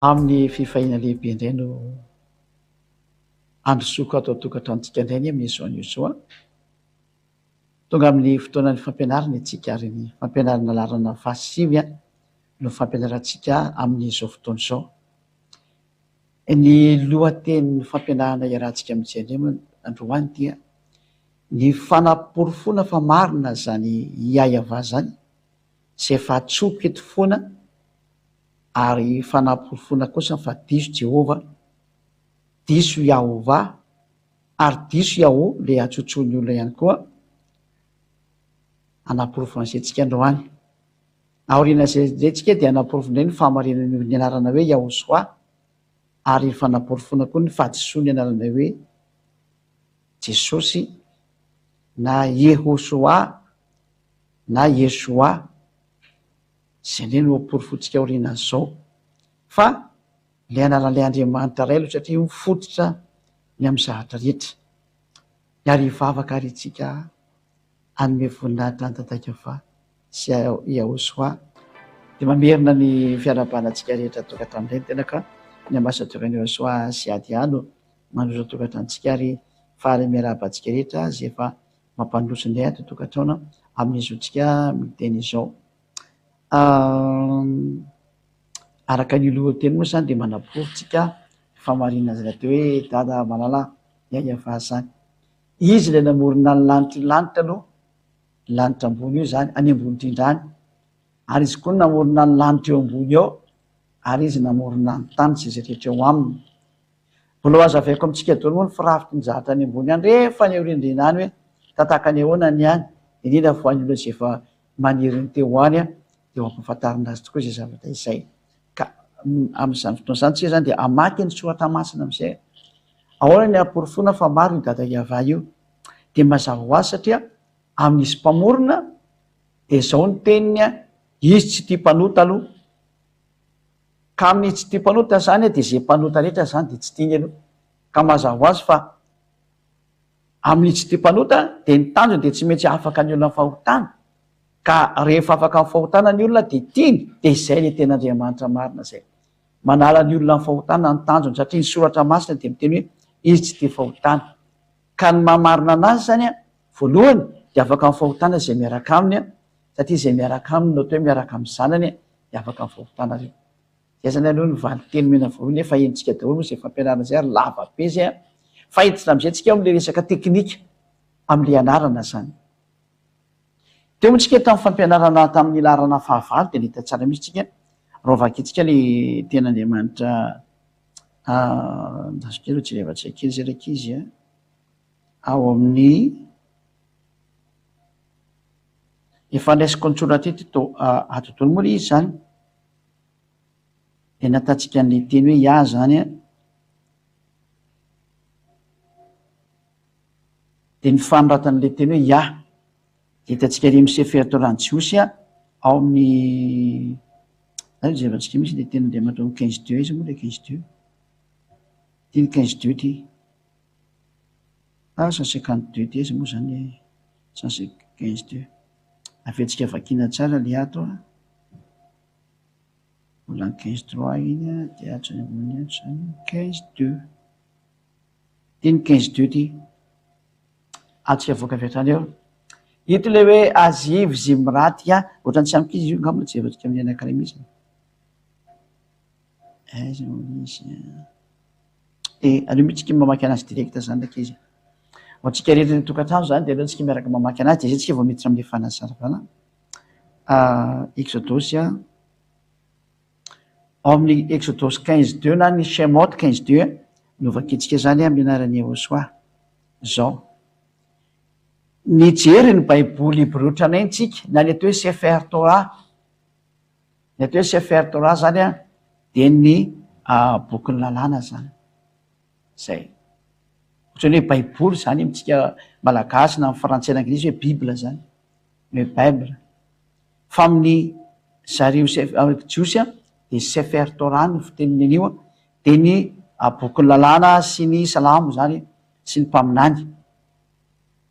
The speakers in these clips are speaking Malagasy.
Amin'ny fifaliana lehibe indray no androsoako ato an-tokantranontsika indray anie amin'izao anio izao an. Tonga amin'ny fotoanan'ny fampianarana isika ary ny fampianarana laharana fahasivy no fampianarantsika amin'izao fotoana izao. Ny lohatenin'ny fampianarana iarahantsika mijery indray moa androany dia ny fanaporofoana fa marina izany Yahweh izany izay efa atsoko eto foana ary fanaporofoana kosa fa diso Jehovah, diso Yahovah, ary diso Yaho le atsotsoin'ny olona ihany koa, hanaporofo an'izay tsika androany. Aorian'izay indray tsika dia hanaporofo indray ny fahamarinan'io ny anarana hoe Yahosoa, ary fanaporofoana koa ny fahadisoan'ny anarana hoe Jesosy na Yehosoa na Yeshoa. Izay indray no porofointsika aorianan'izao fa ilay anaran'ilay Andriamanitra Ray aloha satria io no fototra ny amin'ny zavatra rehetra. Ary hivavaka ary isika hanome voninahitra an'i Dadaikava sy Yahosoa. Dia mamerina ny fiarahabana antsika rehetra tonga tamin'ireny tena ka ny ambasadaoran'i Yahosoa sy Adia no mandroso an-tokantranontsika ary faly miarahaba antsika rehetra izay efa mampandroso indray ato an-tokantrano amin'izao miteny izao. Araka ny lohateny moa izany dia manaporofo tsika fahamarinana izay atao hoe Dada malala Yahweh izany. Izy ilay namorona ny lanitry ny lanitra aloha, ny lanitra ambony io izany, any ambony indrindra any. Ary izy koa no namorona ny lanitra eo ambony eo, ary izy namorona ny tany sy izay rehetra eo aminy. Mbola ho hazavaiko amintsika daholo moa ny firafitry ny zavatra any ambony any rehefa any aoriandriana any hoe tataka any ahoana ny any, indrindra fa ho an'ny olona izay efa maniry ny te ho any dia ho ampahafantarina azy tokoa izay zavatra izay. Ka amin'izany fotoana izany tsika izany dia hamaky ny soratra masina amin'izay. Ahoana ny haporofoana fa maro io Dada Yavah io? Dia mazava ho azy satria amin'izy mpamorona dia izao ny teniny, izy tsy tia mpanota aloha. Ka amin'ny tsy tia mpanota izany dia izay mpanota rehetra izany dia tsy tiany aloha. Ka mazava ho azy fa amin'ny tsy tia mpanota dia ny tanjony dia tsy maintsy afaka ny olona amin'ny fahotana. Ka rehefa afaka amin'ny fahotana ny olona dia tiany, dia izay ilay tena Andriamanitra marina izay. Manala ny olona amin'ny fahotana ny tanjony satria ny soratra masina dia miteny hoe izy tsy tia fahotana. Ka ny maha marina anazy izany voalohany dia afaka amin'ny fahotana izay miaraka aminy satria izay miaraka aminy no atao hoe miaraka amin'ny zanany dia afaka ny fahotana reo. Zay zany aloha ny valinteny omena voalohany efa henontsika daholo moa zay fampianarana zay ary lava be zay an! Fa hiditra amizay tsika amle resaka teknika amle anarana zany. Teo moa tsika tamin'ny fampianarana tamin'ny laharana fahavalo dia nahita tsara mihitsy tsika raha vakintsika le tenin'Andriamanitra andraso kely hojerevantsika kely zay rankizy a! Ao amin'ny Efa raisiko an-tsoratra eto ito ato daholo moa ilay izy izany. Dia nataontsika an'ilay teny hoe Yah izany an. Dia ny fanoratan'ilay teny hoe Yah. Dia hitantsika ery amin'ny Sefer Torah ny Jiosy an, ao amin'ny, aiza no jerevantsika mihitsy ilay tenin'Andriamanitra ao amin'ny quinze deux, aiza moa ilay quinze deux? Ity ny quinze deux ity. Ah, 152 ity aiza moa izany e? 152. Averintsika vakiana tsara ilay ato a. Mbola ny quinze trois iny a, dia ato izany ambony ato izany quinze deux. Ity ny quinze deux ity. Atsika avoaka avy hatrany eo. Ito ilay hoe Aziv Zimraty a. Ohatran'ny tsy amiko izy io angamba jerentsika amin'ny anankiray mihitsy. Aiza moa izy a. Dia aleo mihitsy tsika mamaky anazy direct zany rankizy. Ho antsika rehetra any an-tokantrano zany dia aleo tsika miaraka mamaky anazy dia zay tsika vao miditra amin'ilay fanazavana. Exodosy a, ao amin'ny Exodosy quinze deux na ny Shemot quinze deux no vakintsika zany amin'ny anaran'i Yehosua. Zao. Nijery ny Baiboly hebreo tranainy tsika na ny atao hoe Sefer Torah. Ny atao hoe Sefer Torah zany an, dia ny bokin'ny lalàna zany. Zay. Ohatran'ny hoe baiboly zany amintsika malagasy na amin'ny frantsay na anglisy hoe bible zany, ny hoe bible. Fa amin'ny zareo jiosy an, dia Sefer Torah no fiteniny an'io an, dia ny bokin'ny lalàna sy ny salamo zany sy ny mpaminany.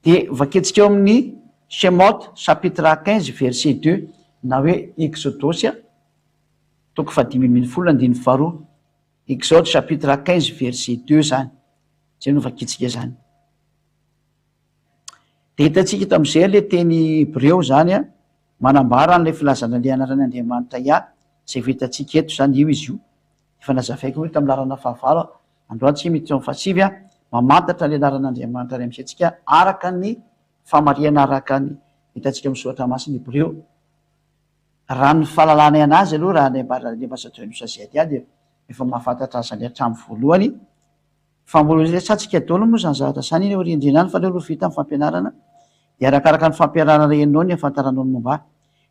Dia vakintsika eo amin'ny Shemot chapitre 15 verset 2 na hoe Exodosy toko fahadimy ambin'ny folo andininy faharoa. Exode chapitre 15 verset 2 zany, zay no vakintsika zany. De hitantsika eto am'izay le teny hebreo zany a, manambara an'ilay filazana le anaran' Andriamanitra Yah, zay efa hitantsika eto zany, io izy io. Efa nazavaiko moa tamin'ny laharana fahavalo, androany tsika miditra ao amin'ny fahasivy a, mamantatra le anaran'Andriamanitra any amin'izay tsika araka ny famarihana araka ny hitantsika amin'ny soratra masina hebreo. Raha ny fahalalanay anazy aloha, raha ny ambaran'ny ambassadeur Moussa Ziadia dia efa mahafantatra azy zany hatramin'ny voalohany. Fa mbola ho resahantsika daholo moa izany zavatra izany eny aoriandriana any fa aleo aloha vita ny fampianarana dia arakaraka ny fampianarana henonao ny ahafantaranao ny momba ahy.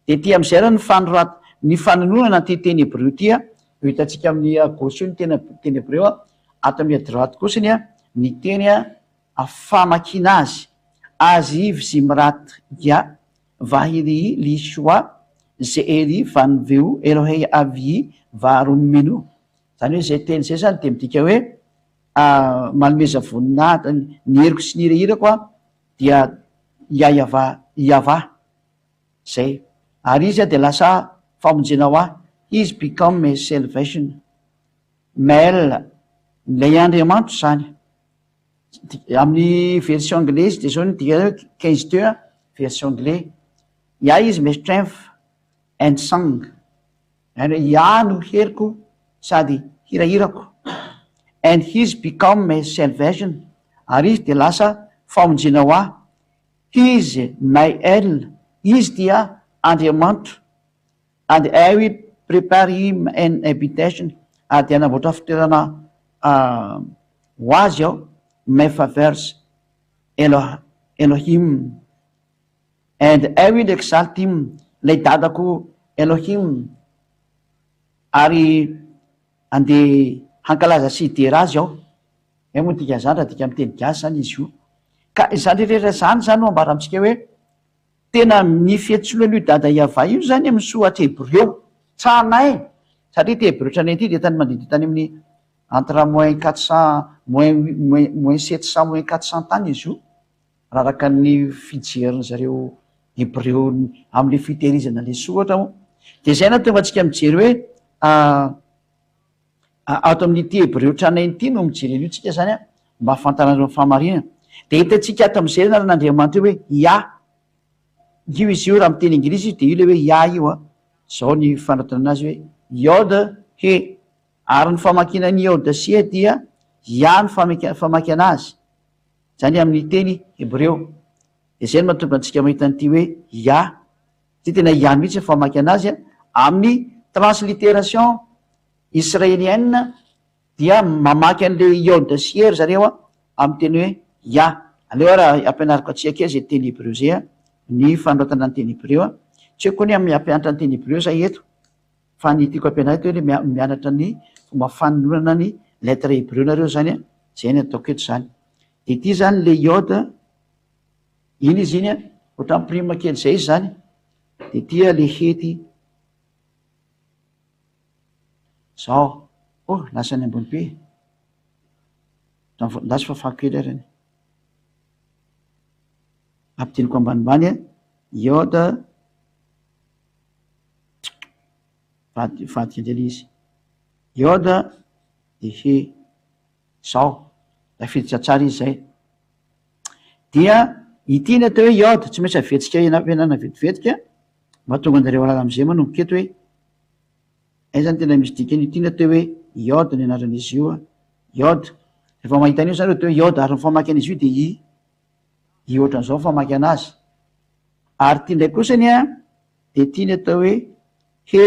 Dia ety amin'izay ary ny fanorat ny fanononana an'ity teny hebreo ity a, io hitantsika amin'ny à gauche io ny tena teny hebreo a, ato amin'ny à droite kosa ny a ny teny a famakiana azy, Aziv Zimrat Yah Vahiri Lishua Ze'eri Vanveu Elohei Avyi Varummenu. Izany hoe izay teny izay izany dia midika hoe manomeza voninahitra, ny heriko sy ny hirahirako dia Yayavah, Yavah, izay. Ary izy dia lasa famonjena ho ahy, He is become my salvation. Mel, ilay Andriamanitro izany. Amin'ny version anglaise dia izao no dikany hoe 15 deux, version anglais. Yah is my strength and song. Zany hoe Yah no heriko sady hirahirako. And he's become my salvation. Ary izy dia lasa famonjena ho ahy. He is my El. Izy dia Andriamanitro. And I will prepare him an habitation. Ary dia hanamboatra fitoerana ho azy aho. My father's Elohim. And I will exalt him, ilay dadako Elohim, ary andeha hankalaza sy hidera azy aho. Izay moa ny dikan'izany raha adika amin'ny teny gasy izany izy io. Ka izany rehetra izany izany no ambara amintsika hoe tena ny fiantsoana an'io dada Yavah io izany amin'ny soratra hebreo tranainy, satria ity hebreo tranainy ity dia tany manodidina tany amin'ny entre moins 400, moins moins 700, moins 400 tany izy io. Raha araka ny fijerin zareo hebreo amin'ilay fitehirizana ilay soratra moa dia izay no tonga antsika mijery hoe ato amin'ity hebreo tranainy ity no mijery an'io tsika zany a, mba hahafantaranareo ny fahamarinana. Dia hitantsika ato amin'izay anaran'Andriamanitra io hoe Yah. Io izy io raha miteny anglisy izy dia io ilay hoe Yah io a. Izao ny fanoratana anazy hoe Yod He. Ary ny famakiana ny Yod sy He dia Yah ny famaky anazy. Izany amin'ny teny hebreo. Dia izay no mahatonga antsika mahita an'ity hoe Yah. Ity tena Yah mihitsy ny famaky anazy a. Amin'ny transliteration israelienne dia mamaky an'ilay Yod sy He ry zareo a, amin'ny teny hoe Yah. Aleo ary ampianariko antsika kely izay teny hebreo izay a, ny fanoratana ny teny hebreo a. Tsy hoe koa ny hampianatra ny teny hebreo izahay eto, fa ny tiako ampianarina eto hoe mianatra ny fomba fanononana ny lettre hebreo nareo izany a, izay ny ataoko eto izany. Dia ity izany le iode, iny izy iny a, ohatran'ny prime kely izay izy izany, dia ity a le hety, zao, oh lasa any ambony be, lasa fafako kely ary any, ampidiniko ambanimbany a, iode, Vadika indray ilay izy. Iode dia he. Izao. Tafiditra tsara izy izay. Dia ity ny atao hoe iode, tsy maintsy avetsika fihinanana vetivetika mba hahatonga anareo hahalala amin'izay manomboka eto hoe aiza no tena misy dikany. Ity ny atao hoe iode ny anaran'izy io. Iode. Rehefa mahita an'io izany atao hoe iode ary ny famaky an'izy io dia i. I ohatran'izao ny famaky anazy. Ary ity indray kosany an, dia ity ny atao hoe he,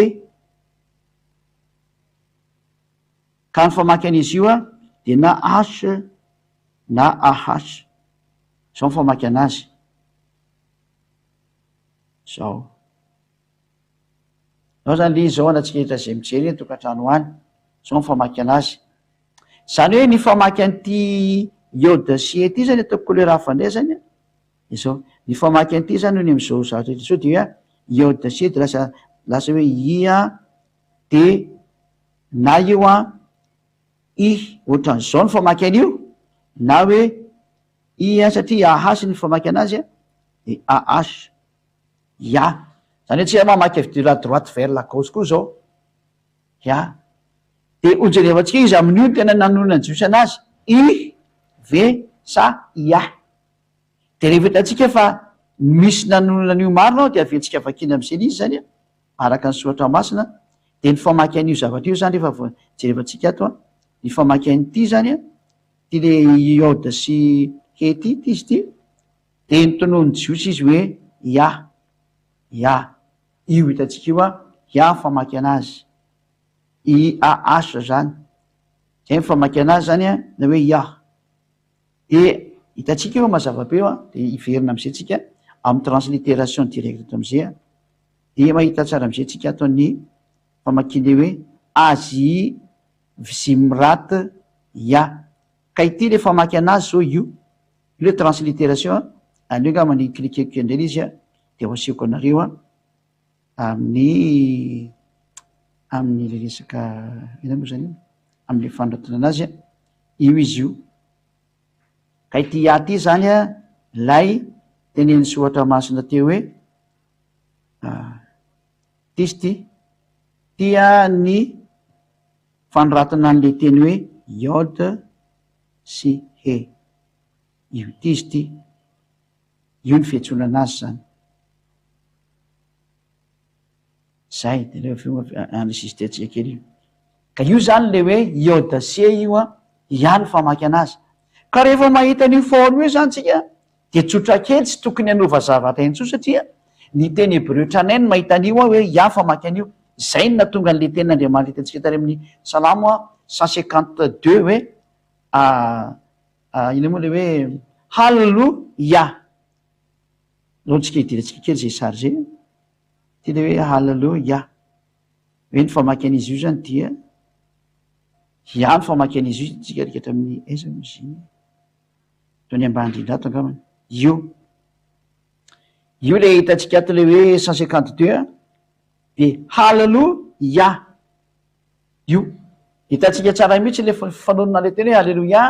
ka ny famaky an'izy io an dia na H na AH, izao ny famaky anazy, izao. Izao izany ilay izy izao antsika rehetra izay mijery any tokantrano any, izao ny famaky anazy. Izany hoe ny famaky an'ity iode sy he ity izany ataoko couleur hafa indray izany an, Izao, ny famaky an'ity izany hono amin'izao zavatra rehetra izao dia iode sy dia lasa lasa hoe i a d na io a i ohatran'izao ny famaky an'io na hoe i a satria ah ny famaky anazy a de ah ya zany hoe tsy mamaky avy de la droite vers la gauche koa zao ya. Dia hojerevantsika iza amin'io no tena nanonona ny Jiosy anazy, I ve sa Iah? Dia rehefa hitantsika fa misy nanonona an'io marina ao dia aventsika vakiana amin'izay ilay izy izany an, araka ny soratra masina, dia ny famaky an'io zavatra io izany rehefa vao jerevantsika ato an, ny famaky an'ity izany an, ity ilay Iod sy He ity, ity izy ity, dia notononin'ny Jiosy izy hoe Iah, Iah, io hitantsika io an, Iah ny famaky anazy. IAH zany. Zay ny famaky anazy zany an, na hoe Yah. De hitantsika eo mazava be eo an, de hiverina amizay tsika amin'ny transliteration direct eto amizay an, de mahita tsara amizay tsika ato ny famakiana hoe Azy Vzimrat Yah. Ka ity le famaky anazy zao io, io le transliteration an, aleo angamba ny cliquer-ko indray le izy an, de ho asehoko anareo an. Amin'ny amin'ilay resaka inona moa izany io? Amin'ilay fanoratana anazy an, io izy io. Ka ity A ity izany an, ilay tenenin'ny soratra masina teo hoe ity izy ity, ity an ny fanoratana an'ilay teny hoe Yod sy He. Io ity izy ity. Io ny fiantsoana anazy zany. Zay, de aleo avy eo enregistré-ntsika kely io. Ka io zany le hoe iode-C io an, ihany famaky anazy. Ka rehefa mahita an'io forme io zany tsika de tsotra kely tsy tokony hanova zavatra intsony satria ny teny hebreo tranainy mahita an'io an hoe ihany famaky an'io. Zay no nahatonga an'le tenin'Andriamanitra hitantsika tany amin'ny Salamo 152 hoe Inona moa ilay hoe Haleloia? Aleo tsika hidirantsika kely izay sary izay. Ity ilay hoe Haleloia. Hoe ny famaky an'izy io zany dia Ia ny famaky an'izy io tsika rika hatramin'ny aiza moa izy iny? Teo any ambany indrindra ato angambany. Io. Io ilay hitantsika ato ilay hoe 152 dia Haleloia. Io. Hitantsika tsara mihitsy ilay fanonona ilay teny hoe Aleloia,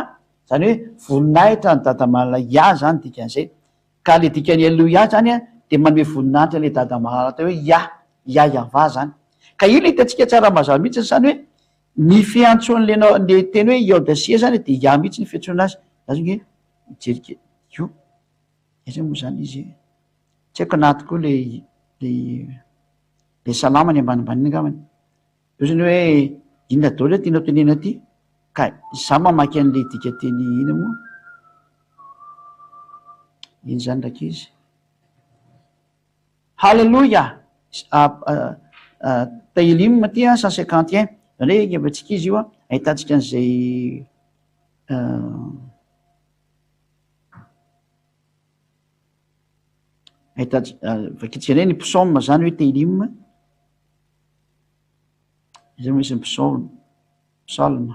izany hoe voninahitra an'i Dada Malala Yah izany dikan'izay. Ka ilay dikan'ny Aleloia izany an, dia manome voninahitra an'ilay Dada Malala atao hoe Yah, Yah Yavah izany. Ka io ilay hitantsika tsara mazava mihitsy izany hoe ny fiantsoan'ilay ilay teny hoe Yod-Sia izany dia Yah mihitsy ny fiantsoana azy. Za zao nge mijery kely, io, aiza moa izany izy e? Tsy haiko na ato koa ilay ilay ilay salama any ambanimbany iny angambany. Ohatrany hoe inona daholo hoe tianao tenena aty? Ka za mamaky an'le dikateny ina moa? Ino zany rankizy? Haleloia! Tehillim ty an, 151. Zany hoe ekentsika izy io an, ahitantsika an'izay ahitantsika, vakintsika indray ny psaume zany hoe Tehillim. Izay moa izy ny psaume, psalme,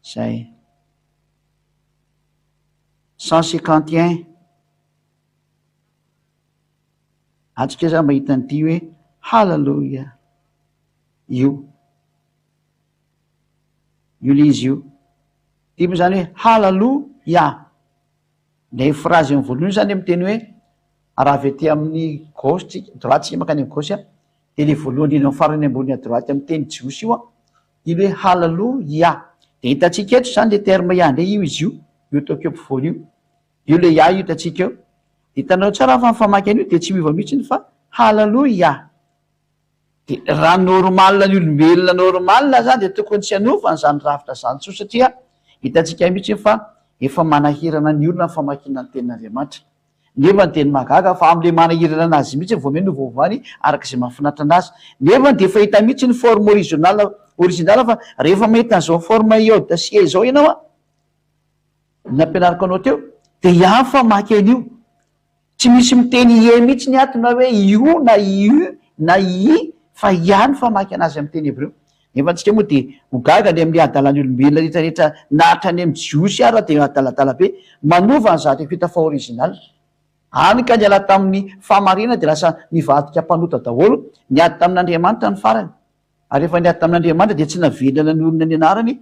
izay. 151. Atsika za mahita an'ity hoe haleloia io. Io le izy io. Ity moa zany hoe haleloia. Ilay phrase eo amin'ny voalohany io zany miteny hoe raha avy aty amin'ny gauche tsika, droite tsika mankany amin'ny gauche dia ilay voalohany indrindra amin'ny farany ambony à droite amin'ny teny jiosy io an, iny hoe haleloia. Dia hitantsika eto izany ilay terme Yah indray io izy io, io ataoko eo ampovoany io. Io ilay Yah io hitantsika eo. Dia hitanareo tsara fa ny famaky an'io dia tsy miova mihitsy fa haleloia. Dia raha normal ny olombelona normal zany dia tokony tsy hanova an'izany rafitra izany intsony satria hitantsika mihitsy fa efa manahirana ny olona ny famakiana ny tenin'Andriamanitra. Nefa ny teny mahagaga fa amin'ilay manahirana anazy mihitsy vao miha novaovany araka izay mahafinaritra anazy. Nefa dia efa hita mihitsy ny forme original original fa rehefa mahita an'izao forme iode sy e izao ianao an, nampianariko anao teo, dia ihany famaky an'io. Tsy misy miteny ie mihitsy ny ato na hoe iu na iu na ii fa ia ny famaky anazy amin'ny teny hebreo. Nefa antsika moa dia ho gaga ny amin'ny hadalan'ny olombelona rehetra rehetra na hatrany amin'ny jiosy ara dia adaladala be manova ny zavatra efa hita fa original. Hany ka niala tamin'ny fahamarinana dia lasa nivadika mpanota daholo, niady tamin'Andriamanitra ny farany. Ary rehefa niady tamin'Andriamanitra dia tsy navelana nanorina ny anarany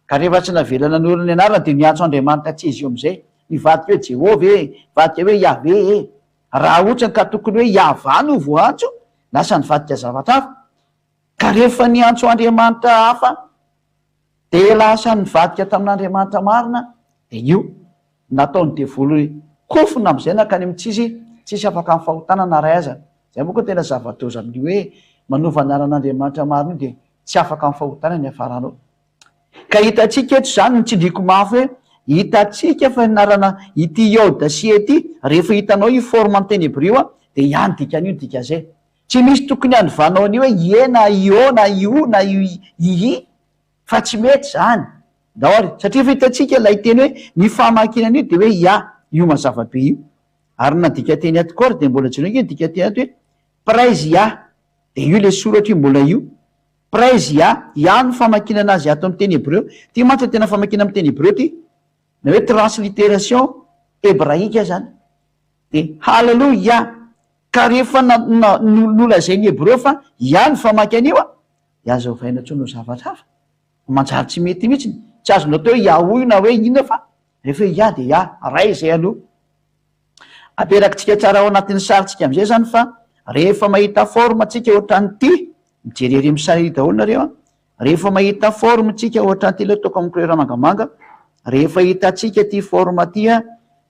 Ka rehefa tsy navela nanorina ny anarany dia niantso Andriamanitra tsy izy io amin'izay. Nivadika hoe Jehovah e, nivadika hoe Yahveh e. Raha ohatrany ka tokony hoe Yahvah no voaantso, lasa nivadika zavatra hafa. Ka rehefa niantso Andriamanitra hafa. Dia lasa nivadika tamin'Andriamanitra marina, dia io nataon'ny devoly kofona amin'izay nankany amin'ny tsisy, tsisy afaka amin'ny fahotana na ray aza. Izay moa koa tena zava-doza amin'io hoe manova anaran'Andriamanitra marina io dia tsy afaka amin'ny fahotana ny hiafaranao. Ka hitantsika eto izany ny tsindriako mafy hoe hitantsika fa anarana ity Yod sy He ity rehefa hitanao io forme amin'ny teny hebreo dia ihany dikan'io ny dikan'izay. Tsy misy tokony hanovanao an'io hoe Ie na Io na Iu na Ii fa tsy mety izany. Ndao ary, satria efa hitantsika ilay teny hoe ny famakiana an'io dia hoe Ia, io mazava be io. Ary ny nandika teny ato koa ary dia mbola jereo ange ny dikanteny ato hoe Praise Ia, dia io ilay soratra io mbola io. Praise Ia, Ia no famakiana anazy ato amin'ny teny hebreo. Ity mantsy no tena famakiana amin'ny teny hebreo ity, na hoe transliteration hebraika izany. Dia Haleloia! Ka rehefa nolazain'ny Hebreo fa Yah no famaky an'io a, dia aza ovaina intsony ho zavatra hafa. Manjary tsy mety mihitsy. Tsy azonao atao hoe Yahoo io na hoe inona fa rehefa hoe Yah dia Yah. Ray izay aloha. Aperakitsika tsara ao anatin'ny sarintsika amin'izay izany fa rehefa mahita forme tsika ohatran'ity, mijery ery amin'ny sary ery daholo nareo a, rehefa mahita forme tsika ohatran'ity aloha ataoko amin'ny couleur mangamanga, rehefa hitantsika ity forme ity a,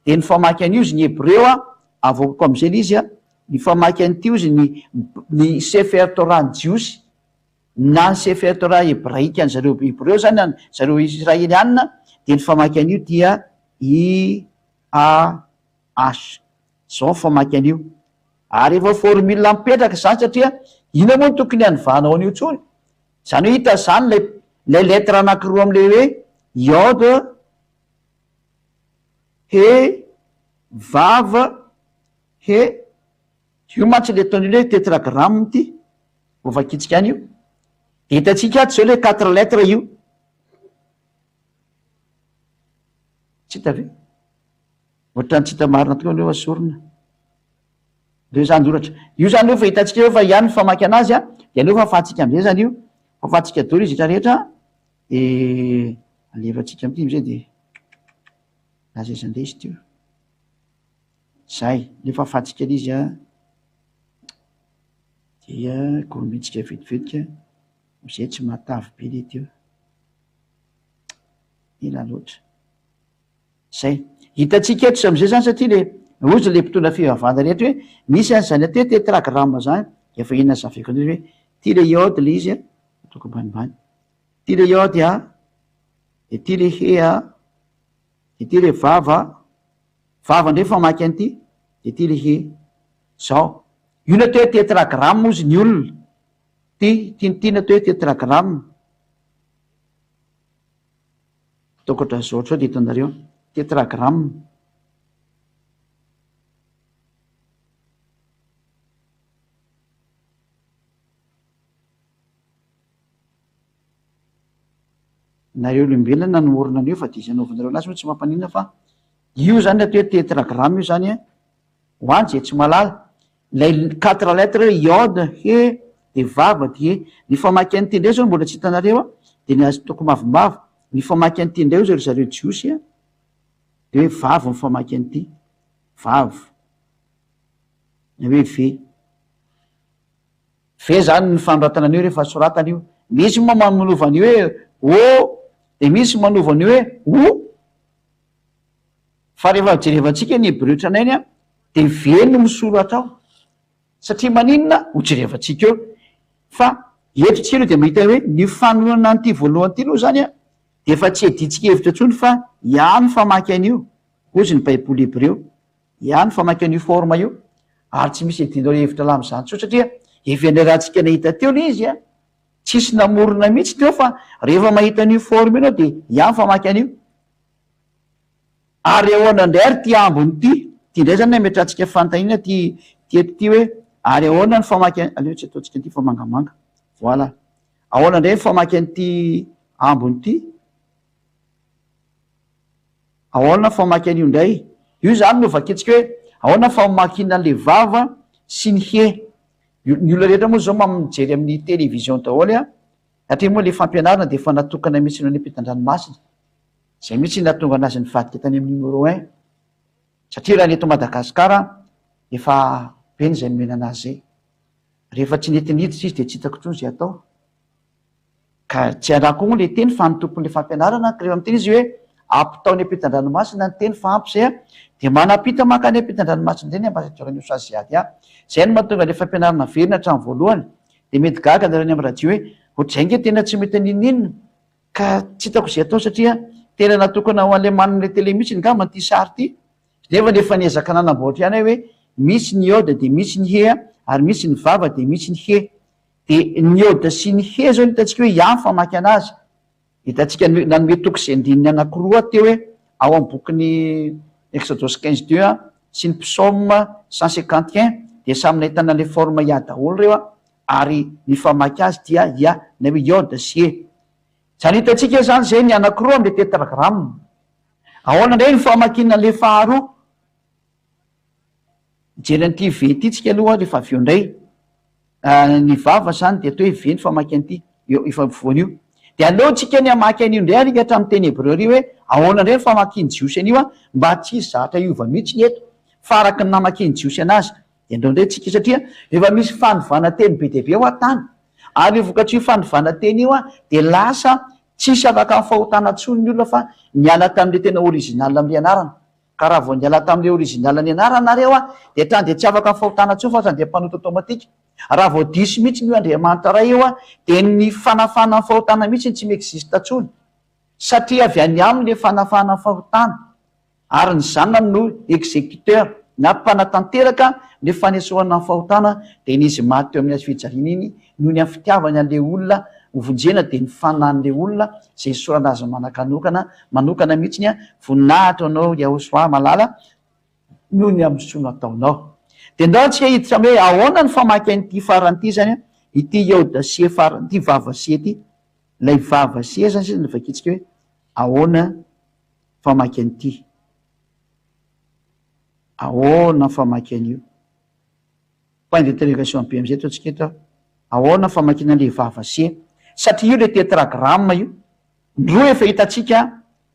dia ny famaky an'io izy ny Hebreo a, Avoakako amin'izay ilay izy a, ny famaky an'ity hozy ny ny Sefer Torah ny Jiosy na ny Sefer Torah hebraika an'ny zareo Hebreo zany an zareo Israelianina dia ny famaky an'io dia I A H. Zao ny famaky an'io. Ary efa formule mipetraka izany satria inona moa no tokony hanovanao an'io intsony? Izany hoe hita izany ilay ilay lettre anankiroa amin'ilay hoe Yod He, vav, he, io mantsy le ataon'io le tetragramme ity, vao vakintsika any io, de hitantsika ato zao le quatre lettres io, tsy hita ve? Ohatran'ny tsy hita marina tokoa aleo asorina, reo zany oratra, io zany aloha efa hitantsika eo fa ihany ny famaky anazy an, de aleo fafantsika amizay zany io, fafantsika daholo izy rehetra rehetra de alefantsika amity amizay de. Lasa izy andeha izy teo. Zay, nefa afatsika le izy an, dia gourmet-tsika vetivetika, amizay tsy matavy be le teo. Ela loatra. Zay. Hitantsika eto amizay zany satria le hozy le mpitondra fivavahana rehetra hoe misy an'izany atao hoe tetragramme zany, efa inona zaveko an'io hoe ty le iode le izy an, ataoko ambanimbany, ty le iode an, de ty le he an, Ity le vava, vava ndray famaky an'ity, de ity le he. Zao. Io no atao hoe tetragramme hozy ny olona. Ty, ty ny ty no atao hoe tetragramme. Ataoko ohatran'izao ohatra zao de hitanareo. Tetragramme. Nareo olombelona no orina an'io fa dia izay anaovanareo anazy moa tsy mampaninona fa io zany atao hoe tetragramme io zany an, ho any izay tsy mahalala, ilay quatre lettres hoe iode, he, de vava, die, ny famaky an'ity indray zao mbola tsy hitanareo an, dia ny azy toko mavomavo, ny famaky an'ity indray hozy ry zareo jiosy an, de hoe vava ny famaky an'ity, vava, na hoe ve. Ve zany ny fanoratana an'io rehefa soratana io? Misy moa manova an'io hoe ô, de misy manova an'io hoe o, fa rehefa jerevantsika ny hebreo tranainy an, de ve no misoratra ao, satria maninona? Ho jerevantsika eo, fa eto tsika aloha de mahita hoe ny fanoloana an'ity voalohany ity aloha zany an, de efa tsy iadiantsika hevitra intsony fa ihany famaky an'io, hozy ny baiboly hebreo. Ihany famaky an'io forme io ary tsy misy iadianao hevitra laha amin'izany intsony satria efa niarahantsika nahita teo ilay izy a! Tsisy namorona mihitsy teo fa rehefa mahita an'io forme io ianao dia ihany famaky an'io. Ary ahoana indray ary ity ambiny ity? Ity indray izany ametrahantsika fanontaniana ity ity eto ity hoe ary ahoana ny famaky aleo tsy ataontsika an'ity fa mangamanga. Voilà. Ahoana indray ny famaky an'ity ambiny ity? Ahoana famaky an'io indray? Io izany no vakintsika hoe ahoana famakiana an'ilay vava sy ny hehy. Ny olona rehetra moa izao mijery amin'ny télévision daholo an, satria moa ilay fampianarana dia efa natokana mihitsy ny any ampitan-dranomasina. Izay mihitsy no nahatonga an'azy nivadika tany amin'ny numéro un. Satria raha ny eto Madagasikara efa be ny izay nomena an'azy izay. Rehefa tsy nety niditra izy dia tsy hitako intsony izay atao. Ka tsy araha koa moa le teny fa ny tompon'le fampianarana ka rehefa miteny izy hoe ampitao any ampitan-dranomasina ny teny fa ampy zay a, dia manampita mankany ampitan-dranomasina indray ny ambasadaoran'ny Osaziady a. Zay no mahatonga le fampianarana averina hatramin'ny voalohany. Dia mety gaga nareo any amin'ny radio hoe ohatr'izay ange tena tsy mety n'inon'inona ka tsy hitako izay atao satria tena natokana ho an'ilay manana le télé mihitsy ngamba ity sary ity. Nefa efa niezaka nanamboatra ihany aho hoe misy ny iode dia misy ny he ary misy ny vava dia misy ny he. Dia ny iode sy ny he izao no hitantsika hoe ihany famaky anazy. Hitantsika nanome toko sy andininy anankiroa aho teo hoe ao amin'ny bokin'ny Exodosy 15 deux sy ny Psaume 151 dia samy nahitana an'ilay forme ia daholo ireo ary ny famaky azy dia ia na hoe iode sy he. Izany hitantsika izany izay ny anankiroa amin'ilay tetragramme. Ahoana indray ny famakiana an'ilay faharoa? Mijery an'ity V ity tsika aloha rehefa avy eo indray. Ny vava izany dia atao hoe V ny famaky an'ity, eo efa afovoany io. Dia aleo tsika ny hamaky an'io indray ary hatramin'ny teny hebreo ary hoe ahoana indray ny famakian'ny Jiosy an'io an, mba tsy hisy zavatra hiova mihitsy ny eto fa araka ny namakian'ny Jiosy anazy. Dia andao indray tsika satria efa misy fanovana teny be dia be ao an-tany. Ary io vokatr'io fanovana teny io an dia lasa tsisy afaka amin'ny fahotana intsony ny olona fa niala tamin'ilay tena original amin'ilay anarana. Ka raha vao niala tamin'ilay original ny anarana nareo an, dia hatrany dia tsy afaka ny fahotana intsony fa hatrany dia mpanota automatique. Raha vao diso mihitsy io Andriamanitra Ray io an, dia ny fanafahana ny fahotana mihitsy tsy mi-existe intsony. Satria avy any aminy ilay fanafahana ny fahotana. Ary ny zanany no executeur na mpanatanteraka ny fanesorana ny fahotana dia iny izy maty teo amin'ny hazo fijaliana iny noho ny amin'ny fitiavany an'ilay olona ho vonjena dia ny fanahin'ilay olona izay nisorana azy manakanokana manokana mihitsiny a voninahitra ho anao Yahosoa malala noho ny amin'ny soa nataonao. Dia ndao antsika hiditra amin'ny hoe ahoana ny famaky an'ity farany ity izany a ity Yaodasie farany ity vavasie ity ilay vavasie izany sisa no vakintsika hoe ahoana famaky an'ity. Ahoana famaky an'io? Point d'interrogation be amizay ataontsika eto a. Ahoana famakiana an'ilay vava se? Satria io ilay tetragramme io. Ny roa efa hitantsika,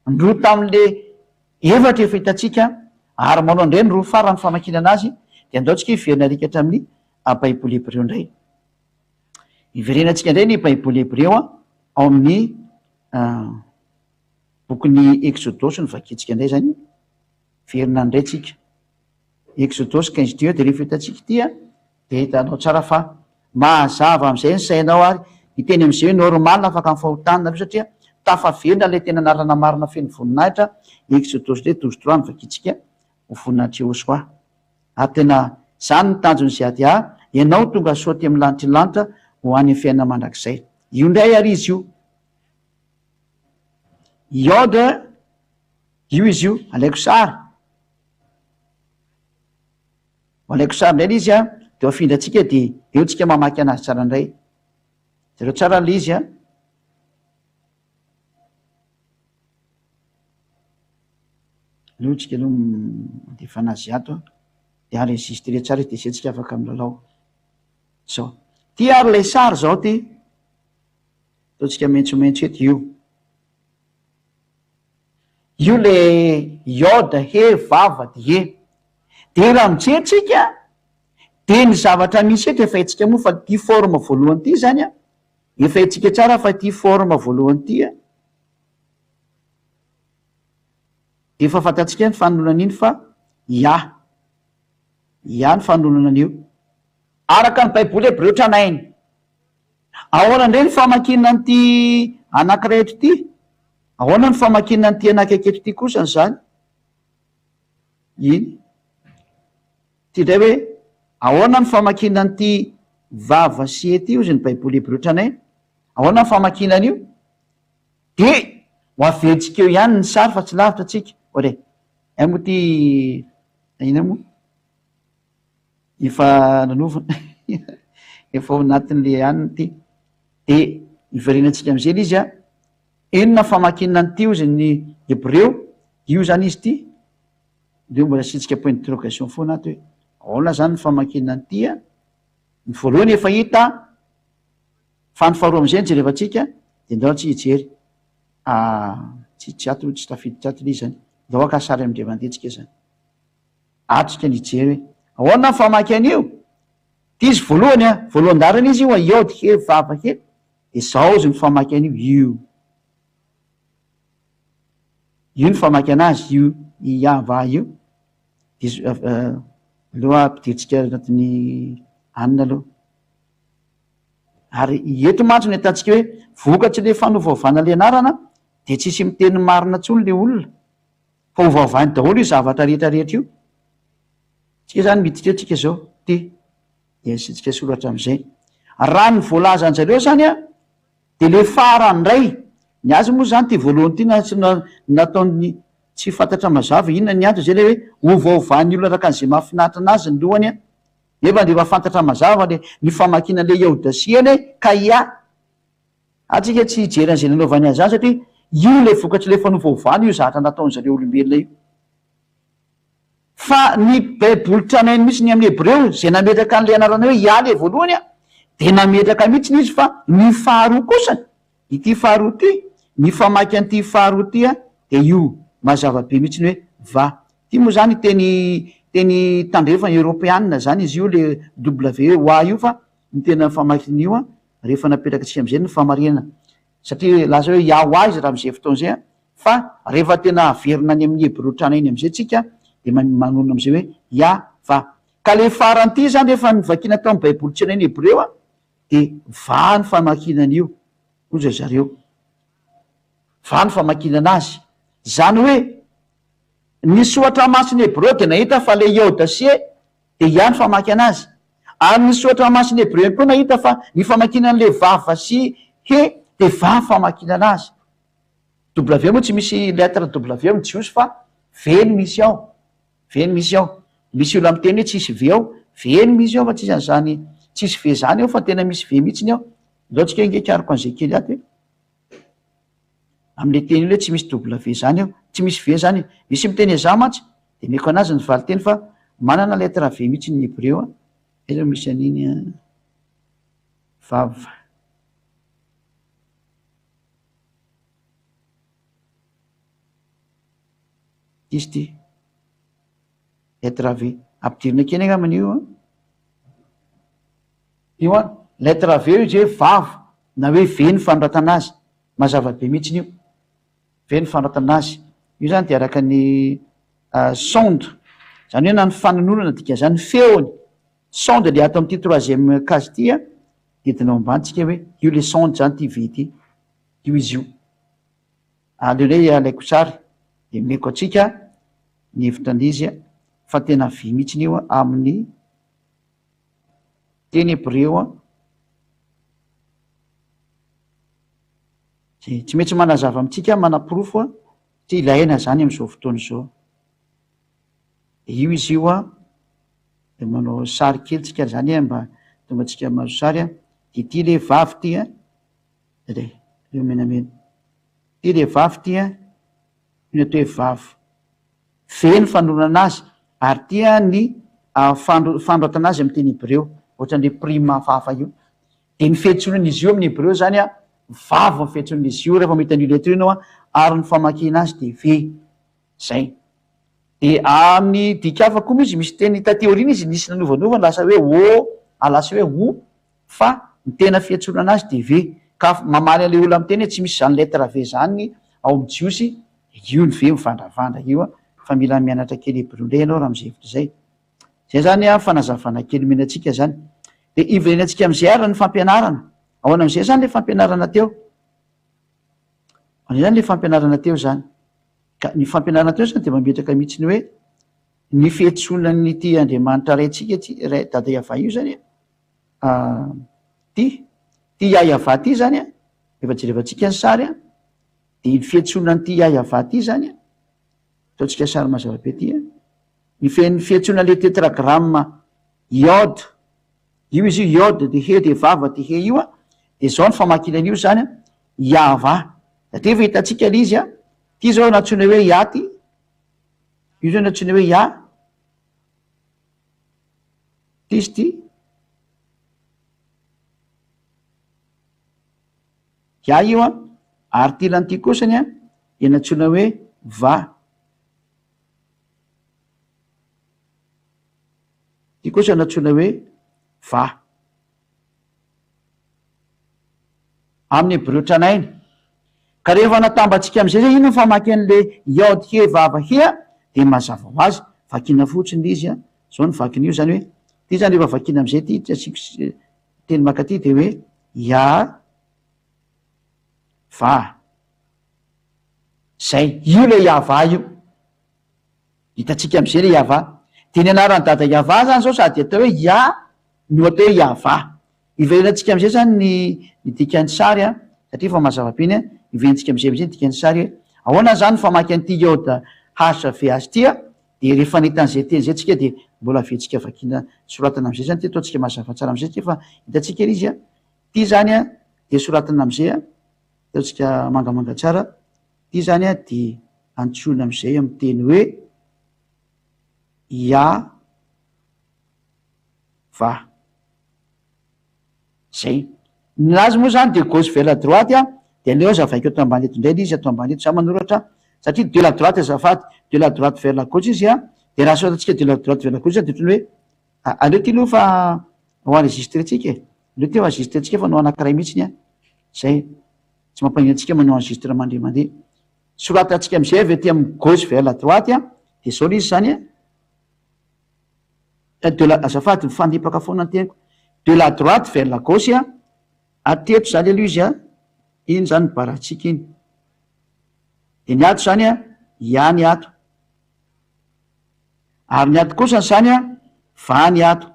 ny roa tamin'ilay efatra efa hitantsika, ary manao indray ny roa farany famakiana anazy, dia andao tsika hiverina arikatra amin'ny Baiboly hebreo indray. Hiverenantsika indray ny Baiboly hebreo ao amin'ny Bokin'ny Eksodosy no vakintsika indray izany, miverina indray tsika. Eksodosy 15 deux dia rehefa hitantsika ity an, dia hitanao tsara fa mazava amin'izay ny sainao ary hiteny amin'izay hoe normal afaka amin'ny fahotana nareo satria tafaverina ilay tena anarana marina feno voninahitra, Eksodosy indray 12 trois no vakintsika ho voninahitr'i Yehosua. Ary tena izany ny tanjon'ny ZADA, ianao tonga soa aty amin'ny lanitry ny lanitra ho any amin'ny fiainana mandrakizay. Io indray ary izy io. Iode, io izy io, alaiko sary. Alaiko sary indray ilay izy an, dia afindrantsika dia eo tsika mamaky anazy tsara indray. Jereo tsara ilay izy an. Aleo tsika aloha mandefa anazy ato an, dia enregistré tsara izy dia izay tsika afaka milalao. Zao. Ty ary ilay sary zao ty. Ataontsika maitsomaitso eto io. Io le iode, he, vava, die. De raha mijery tsika de ny zavatra misy eto efa haintsika moa fa ity forme voalohany ity zany an, efa haintsika tsara fa ity forme voalohany ity an, de efa fantatsika ny fanoloana an'iny fa ya, ya ny fanoloana an'io. Araka ny baiboly hebreo tranainy. Ahoana indray ny famakiana an'ity anankiray eto ity? Ahoana ny famakiana an'ity anakaiky eto ity kosany izany? Iny. Ity indray hoe, ahoana ny famakiana an'ity vava sy ety hozy ny Baiboly hebreo tranainy? Ahoana ny famakiana an'io? Dia ho averintsika eo ihany ny sary fa tsy lavitra tsika. Ore, hay moa ity, inona moa? Efa nanova efa ao anatin'le anona ity. De hiverenantsika am'zay le izy a, inona famakiana an'ity ozy ny hebreo, io zany izy ity, ndreo mbola asiantsika point d'interrogation foana ato hoe ahoana zany ny famakiana an'ity a, ny voalohany efa hita fa ny faharoa am'zay no jerevantsika de ndao antsika hijery, tsy tsy ato tsy tafiditra ato le izy zany, ndao haka sary am'ndray mandeha tsika zany. Atrika ny hijery hoe ahoana ny famaky an'io? Ity izy voalohany a, voalohan-dalana izy io a, iod he vava he. De zao izy mifamaky an'io, io. Io ny famaky anazy, io Iava io. De aleo ampidiritsika anatin'ny anona aloha. Ary eto mantsy no ahitantsika hoe vokatry le fanovaovana le anarana de tsisy miteny marina intsony le olona fa ovaovainy daholo io zavatra rehetra rehetra io. Tsika zany miditra eo tsika zao ty de asiantsika soratra amizay. Raha ny voalazanjareo zany an de le farany ndray, ny azy moa zany ty voalohany ty na tsy nataony tsy fantatra mazava inona ny antony zay le hoe ovaovan'ny olona araka an'izay mahafinaritra anazy ny lohany an. Nefa dia efa fantatra mazava le ny famakiana le Yaodasia anie ka ia atsika tsy hijery an'izay nanaovany an'izany satria io le vokatry le fanovaovana io zahatra nataon'zareo olombelona io. Fa ny baiboly tranainy mihitsy ny amin'ny hebreo izay nametraka an'le anarana hoe Yah le voalohany an, dia nametraka mihitsy izy fa ny faharoa kosany, ity faharoa ity, ny famaky an'ity faharoa ity an, dia io mazava be mihitsy ny hoe va. Ity moa zany teny teny tandrefana eoropeanina zany izy io le WA io fa ny tena famakiana io an rehefa napetraka-tsika amizay ny famarinana satria lasa hoe Yahwah izy raha amizay fotoana izay an fa rehefa tena averina any amin'ny hebreo tranainy amizay tsika de manonona amizay hoe Yah-va ka le farany ity zany rehefa novakiana tao amin'ny baiboly tranainy hebreo an de va ny famakiana an'io hoy ry zareo va ny famakiana azy zany hoe Ny soratra masina hebreo dia nahita fa le Iodasie dia ihany famaky anazy. Ary ny soratra masina hebreo ihany koa nahita fa ny famakiana an'le vava sy he dia va famakiana anazy. W moa tsy misy lettre W amin'ny jiosy fa V no misy ao. V no misy ao. Misy olona miteny hoe tsisy V ao. V no misy ao fa tsisy an'izany tsisy V zany ao fa tena misy V mihitsiny ao. Ndao tsika ange hikaroko an'izay kely ato e. Amin'ilay teny io hoe tsy misy W zany eo, tsy misy V zany e. Misy miteny an'izany mantsy, dia omeko an'azy ny valinteny fa manana lettre V mihitsy ny hebreo a. Aiza no misy an'iny a? Vav. Ity izy ity. Lettre V. Ampidirina kely angambany io an. Io an, lettre V io izy hoe vav na hoe V ny fanoratana azy. Mazava be mihitsiny io. V ny fanoratana azy. Io zany dia araka ny sound. Zany hoe na ny fanononana dikan'izany, ny feony. Sound le ato amin'ity troisième case ity an, dia entina ao ambany tsika hoe io le sound zany ity V ity. Io izy io. Aleo indray alaiko sary dia omeko antsika ny hevitra an'izy fa tena vy mihitsiny io amin'ny teny hebreo. Zay tsy maintsy manazava amintsika manaporofo satria ilaina zany amin'izao fotoana izao. De io izy io an, de manao sary kely tsika zany mba tonga antsika mahazo sary an, de ity le vavy ity an. Re, reo menamena. Ty le vavy ty an, io ny atao hoe vavy. Ve ny fanolorana azy, ary ty an ny fanoratana azy amin'ny teny hebreo, ohatran'le prime hafahafa io. De ny fiantsonan'izy io amin'ny hebreo zany an, vavy ny fiantsonan'izy io rehefa mahita an'io lettre io ianao an, ary ny famakiana azy de ve. Zay. De amin'ny dika hafa koa moa izy misy teny taty aoriana izy nisy nanovanova lasa hoe o, lasa hoe o, Fa ny tena fiantsoana anazy dia V. Ka mamaly an'ilay olona miteny hoe tsy misy izany lettre V izany ao amin'ny Jiosy, dia io ny V mivandravandra io an, fa mila mianatra kely hebreo indray ianao raha amin'izay hevitra izay. Izay izany an, fanazavana kely omena antsika izany. Dia hiverenantsika amin'izay ary ny fampianarana. Ahoana amin'izay izany ilay fampianarana teo? Ahoana izany ilay fampianarana teo izany? Ka ny fampianarana teo izany dia mametraka mihitsy ny hoe ny fiantsonan'ity Andriamanitra Raintsika ity, Ray Dada Yavah io izany an, Ty, ty Yah-Yavah ty zany an, efa jerevantsika ny sary an, de iny fiantsoana an'ity Yah-Yavah ty zany an, ataontsika sary mazava be ty an, ny fe- ny fiantsoana le tetragramme Yod, io izy io Yod de He de Vav de He io an, de zao ny famakiana an'io zany an, Yavah, satria efa hitantsika le izy an, ty zao nantsoina hoe Yah ty, io zao nantsoina hoe Yah, Ty izy ty. Ya io an, ary ty ilany ty kosany an, dia nantsoina hoe va. Ty kosa nantsoina hoe va. Amin'ny hebreo tranainy. Ka rehefa natambatsika amin'izay zay inona ny famaky an'le Yod He Vav He a, dia mazava ho azy, vakiana fotsiny le izy a, zao ny vakin'io zany hoe, ty zany rehefa vakiana amin'izay ty, tsy asiako teny mankaty dia hoe Ya Va. Zay, io le Yavah io. Hitantsika amin'izay le Yavah. Dia ny anaran'i Dada Yavah zany zao sady atao hoe Ya no atao hoe Yavah. Hiverenantsika amin'izay zany ny ny dikan'ny sary an, satria efa mazava be iny an, hiverenantsika amin'izay amin'izay ny dikan'ny sary hoe ahoana zany ny famaky an'ity Yod HVH ity an, dia rehefa nahita an'izay teny izay tsika dia mbola averintsika vakiana soratana amin'izay zany ity, ataontsika mazava tsara amin'izay ity fa hitantsika ery izy an, ity zany an dia soratana amin'izay an, ataontsika mangamanga tsara, ity zany an dia antsoina amin'izay amin'ny teny hoe Yah Va. Zay. Ny azy moa zany de gauche vers la droite a, de aleo azavaiko eto ambany eto indray le izy, ato ambany eto za manoratra satria de la droite azafady, de la droite vers la gauche izy a, de raha soratantsika de la droite vers la gauche de ohatran'ny hoe aleo ty aloha fa ho enregistré-tsika e, aleo ty ho enregistré-tsika fa no anankiray mihitsiny a, zay, tsy mampaninona antsika manao enregistrement indray mandeha. Soratantsika am'zay avy aty amin'ny gauche vers la droite a, de zao le izy zany a. De la, azafady mifandripaka foana ny teniko, de la droite vers la gauche a, hatreto zany aloha izy a, iny zany ny barantsika iny, de ny ato zany a, ya ny ato, ary ny ato kosa zany a, va ny ato.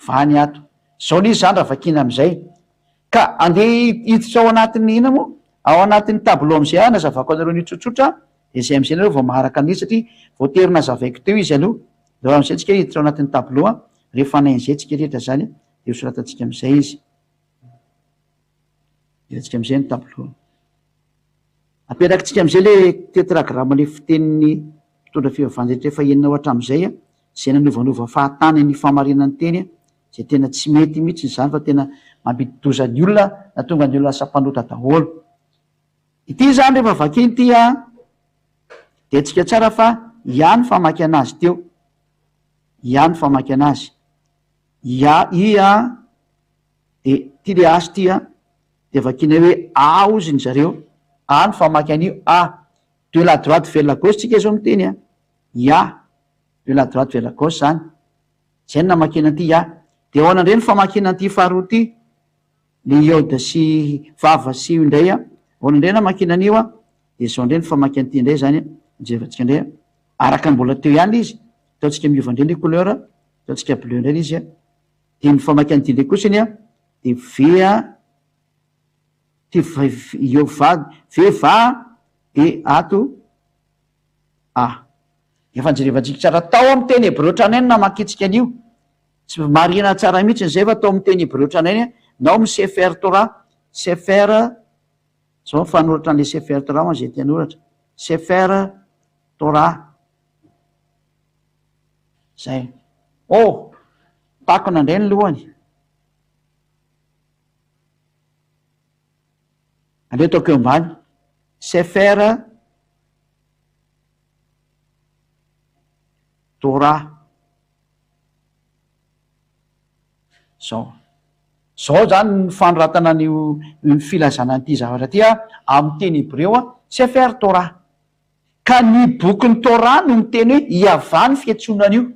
Va ny ato. Zao le izy zany raha vakiana amizay. Ka andeha hiditra ao anatin'ny inona moa? Ao anatin'ny tableau amizay aho hanazavako anareo an'io tsotsotra dia zay amizay nareo vao maharaka an'ilay izy satria voatery nazavaiko teo izy aloha. Ndao amizay tsika hiditra ao anatin'ny tableau an, rehefa hanain'izay tsika rehetra zany dia ho soratantsika amizay izy. Hidirantsika amizay ny tableau. Apetrakintsika amizay le tetragramme le fitenin'ny mpitondra fivavahana rehetra efa henonao hatramin'izay an. Izay nanovanova fahatany ny fahamarinan'ny teny izay tena tsy mety mihitsy izany fa tena mampidi-doza ny olona na tonga ny olona lasa mpanota daholo. Ity izany rehefa vakina ity an, dia tsika tsara fa Yah ny famaky anazy teo. Yah ny famaky anazy. Yah, i an, dia ity le H ity an, dia vakina hoe A hozy ny zareo. A ny famaky an'io, A. De la droite vers la gauche tsika izao miteny an. Yah. De la droite vers la gauche zany. Zay no namakiana an'ity Yah. De ahoana indray ny famakiana an'ity faharoa ity? Le iode sy vava sy io indray an. Ahoana indray namakiana an'io an? De zao indray ny famaky an'ity indray zany an. Jerevantsika indray an. Araka ny mbola teo ihany ilay izy. Ataontsika miova indray le couleur. Ataontsika bleu indray ilay izy an. De ny famaky an'ity indray kosany an, de V a, ty V, io va, V va de ato A. Efa nojerevantsika tsara tao amin'ny teny hebreo tranainy namakintsika an'io. Tsy marihina tsara mihitsy izay fa tao amin'ny teny hebreo tranainy na ao amin'ny Sefer Torah, Sefer, zao ny fanoratra an'ilay Sefer Torah ho an'izay te hanoratra, Sefer Torah. Zay. Oh! Takona indray ny lohany. Aleo ataoko eo ambany. Sefer Torah. Zao. Zao zany ny fanoratana an'io ny filazana an'ity zavatra ity a, amin'ny teny hebreo a, Sefer Torah. Ka ny bokin'ny Torah no miteny hoe Iavah ny fiantsoana an'io.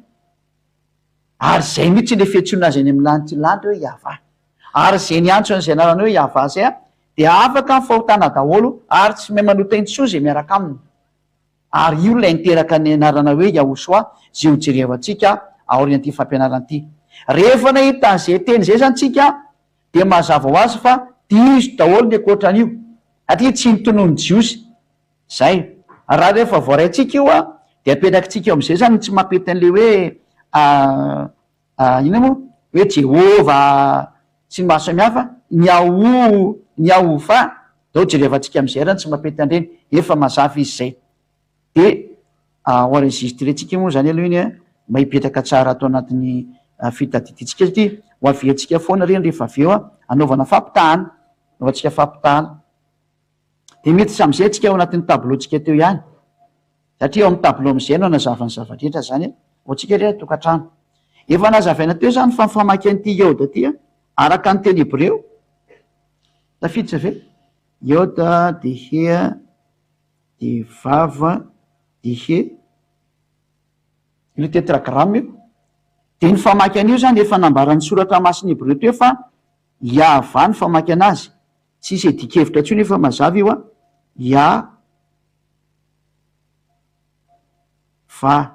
Ary izay mihitsy ilay fiantsoana azy any amin'ny lanitra lanitra hoe Iavah. Ary izay niantso an'izay anarana hoe Iavah izay dia afaka amin'ny fahotana daholo ary tsy mahay manota intsony izay miaraka aminy. Ary io ilay niteraka ny anarana hoe Yahoshuah izay ho jerevantsika aorian'ity fampianarana ity. Rehefa nahita an'izay teny izay izany tsika dia mazava ho azy fa diso daholo ny ankoatran'io satria tsy notononin'ny Jiosy Zay. Raha rehefa voaraintsika io an, dia apetrakintsika eo am'zay zany ny tsy mampety an'le hoe inona moa? Hoe Jehovah sy ny maro samihafa, ny Yahoo, ny Yahovah, ndao jerevantsika am'zay ary ny tsy mampety an'ireny, efa mazava izy zay. De ho enregistrer-tsika moa zany aloha iny an, mba hipetraka tsara ato anatin'ny fitadidiantsika satria ho averintsika foana ireny rehefa avy eo an, anaovana fampitahana, anaovantsika fampitahana. Dia miditra amin'izay tsika ao anatin'ny tableau-tsika teo ihany. Satria ao amin'ny tableau amin'izay no hanazava ny zava-drehetra izany ho antsika re tokantrano. Efa nazavaina teo izany fa ny famaky an'ity Yod ity araka ny teny hebreo. Tafiditra ve? Iota de hea de vav de he. Io tetragramme io. Dia ny famaky an'io izany efa nambaran'ny soratra masina hebreo teo fa Yahvah ny famaky anazy. Tsisy adikevitra intsony efa mazava io an. Yah vah.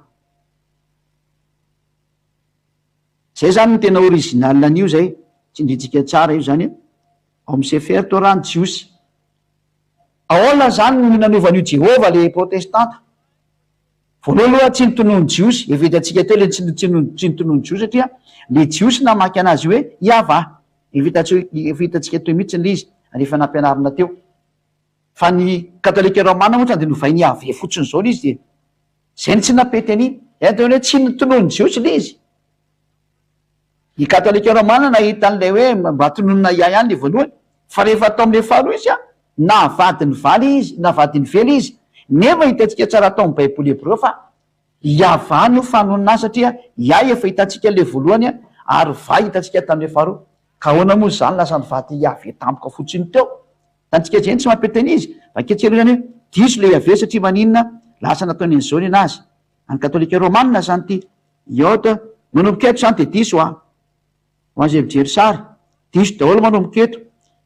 Zay zany no tena original an'io zay, tsindrintsika tsara io zany ao amin'ny Sefer Torah ny Jiosy. Ahoana zany no nanovan'io Jehovah le protestanta? Voalohany aloha tsy nitonono Jiosy, efa hitantsika teo le tsy tsy nitonono Jiosy satria le Jiosy namaky anazy hoe Yavah, efa efa hitantsika teo mihitsy le izy ary efa nampianarina teo. Fa ny katolika romana moa tonga dia novainy Yahvé fotsiny izao ilay izy dia izay no tsy nampety an'iny. Izay no tena hoe tsy notononin'ny Jiosy ilay izy. Ny katolika romana nahita an'ilay hoe mba tononina Yah ihany ilay voalohany, fa rehefa atao amin'ilay faharoa izy an, navadiny valy izy, navadiny vela izy. Nefa hitantsika tsara tao amin'ny Baiboly hebreo fa Yavah no fanonona azy satria Yah efa hitantsika ilay voalohany ary Vah hitantsika tamin'ilay faharoa. Ka ahoana moa izany lasa nivady Yahvé tampoka fotsiny teo? Hitantsika izay ny tsy mampety an'izy. Vakio aloha izany hoe diso ilay Yaveh satria maninona lasa nataony an'izao ny anazy. Any katolika romana izany ity. Iod, manomboka eto izany dia diso an. Ho an'izay mijery sary, diso daholo manomboka eto.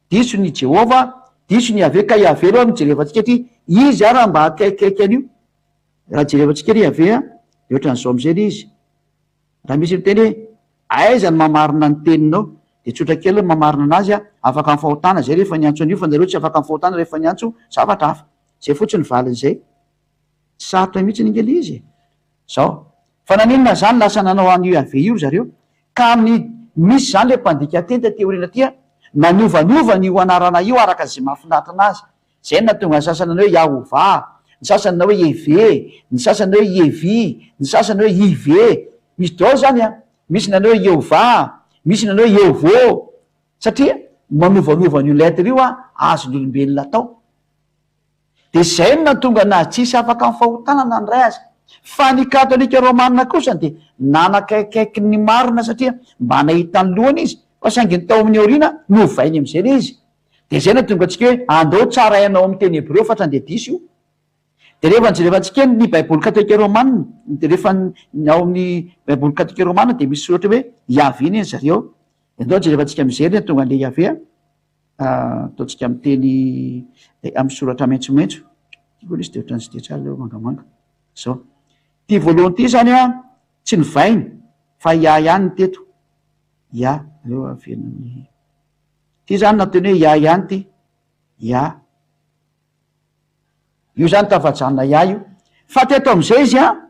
Diso ny Jehovah, diso ny Yaveh, ka Yaveh aloha no jerevantsika aty, izy ara mba akaikikaiky an'io. Raha jerevantsika ry Yaveh an, dia ohatran'izao amin'izay ilay izy. Raha misy miteny hoe aiza no mamarina ny teninao dia tsotra kely ny mamarina anazy a, afaka amin'ny fahotana zay rehefa niantso an'io fa nareo tsy afaka amin'ny fahotana rehefa niantso zavatra hafa. Zay fotsiny ny valin'izay. Tsy sarotra mihitsy ange le izy e. Zao. Fa naninona zany lasa nanao an'io Yaveh io ry zareo? Ka amin'ny misy zany le mpandika teny taty aoriana aty a, nanovanova an'io anarana io araka izay mahafinaritra anazy. Izay no nahatonga ny sasany nanao hoe Yahovah, ny sasany nanao hoe Yehve, ny sasany nanao hoe Yevi, ny sasany hoe Ive. Misy daholo izany an! Misy nanao hoe Yehovah, misy nanao hoe Yehovo. Satria manovanova an'io lettre io an, azon'ny olombelona atao. Dia izay no nahatonga anazy tsy hisy afaka amin'ny fahotana na ny iray aza. Fa ny katolika romana kosa dia nanakaikaiky ny marina satria mba nahita ny lohany izy, fa saingy ny tao amin'ny aoriana novainy amin'izay ilay izy. Dia izay no tonga antsika hoe andao tsaraina ao amin'ny teny hebreo fa tran dia diso io. Dia rehefa nojerevantsika ny baiboly katolika romana, dia rehefa ny ao amin'ny baiboly katolika romana dia misy soratra hoe Yahvé anie zareo. Dia andao jerevantsika amin'izay anie tonga an'ilay Yahvé a. Ataontsika amin'ny teny amin'ny soratra maitsomaitso. Ity koa ilay izy dia ohatran'ny tsy dia tsara ilay mangamanga. Izao. Ity voalohany ity izany an, tsy novaina fa Yah ihany ny teto. Yah, aleo averina amin'ny. Ty zany nataony hoe Yah ihany ty. Yah. Io zany tafajanona Yah io. Fa teto amizay izy an,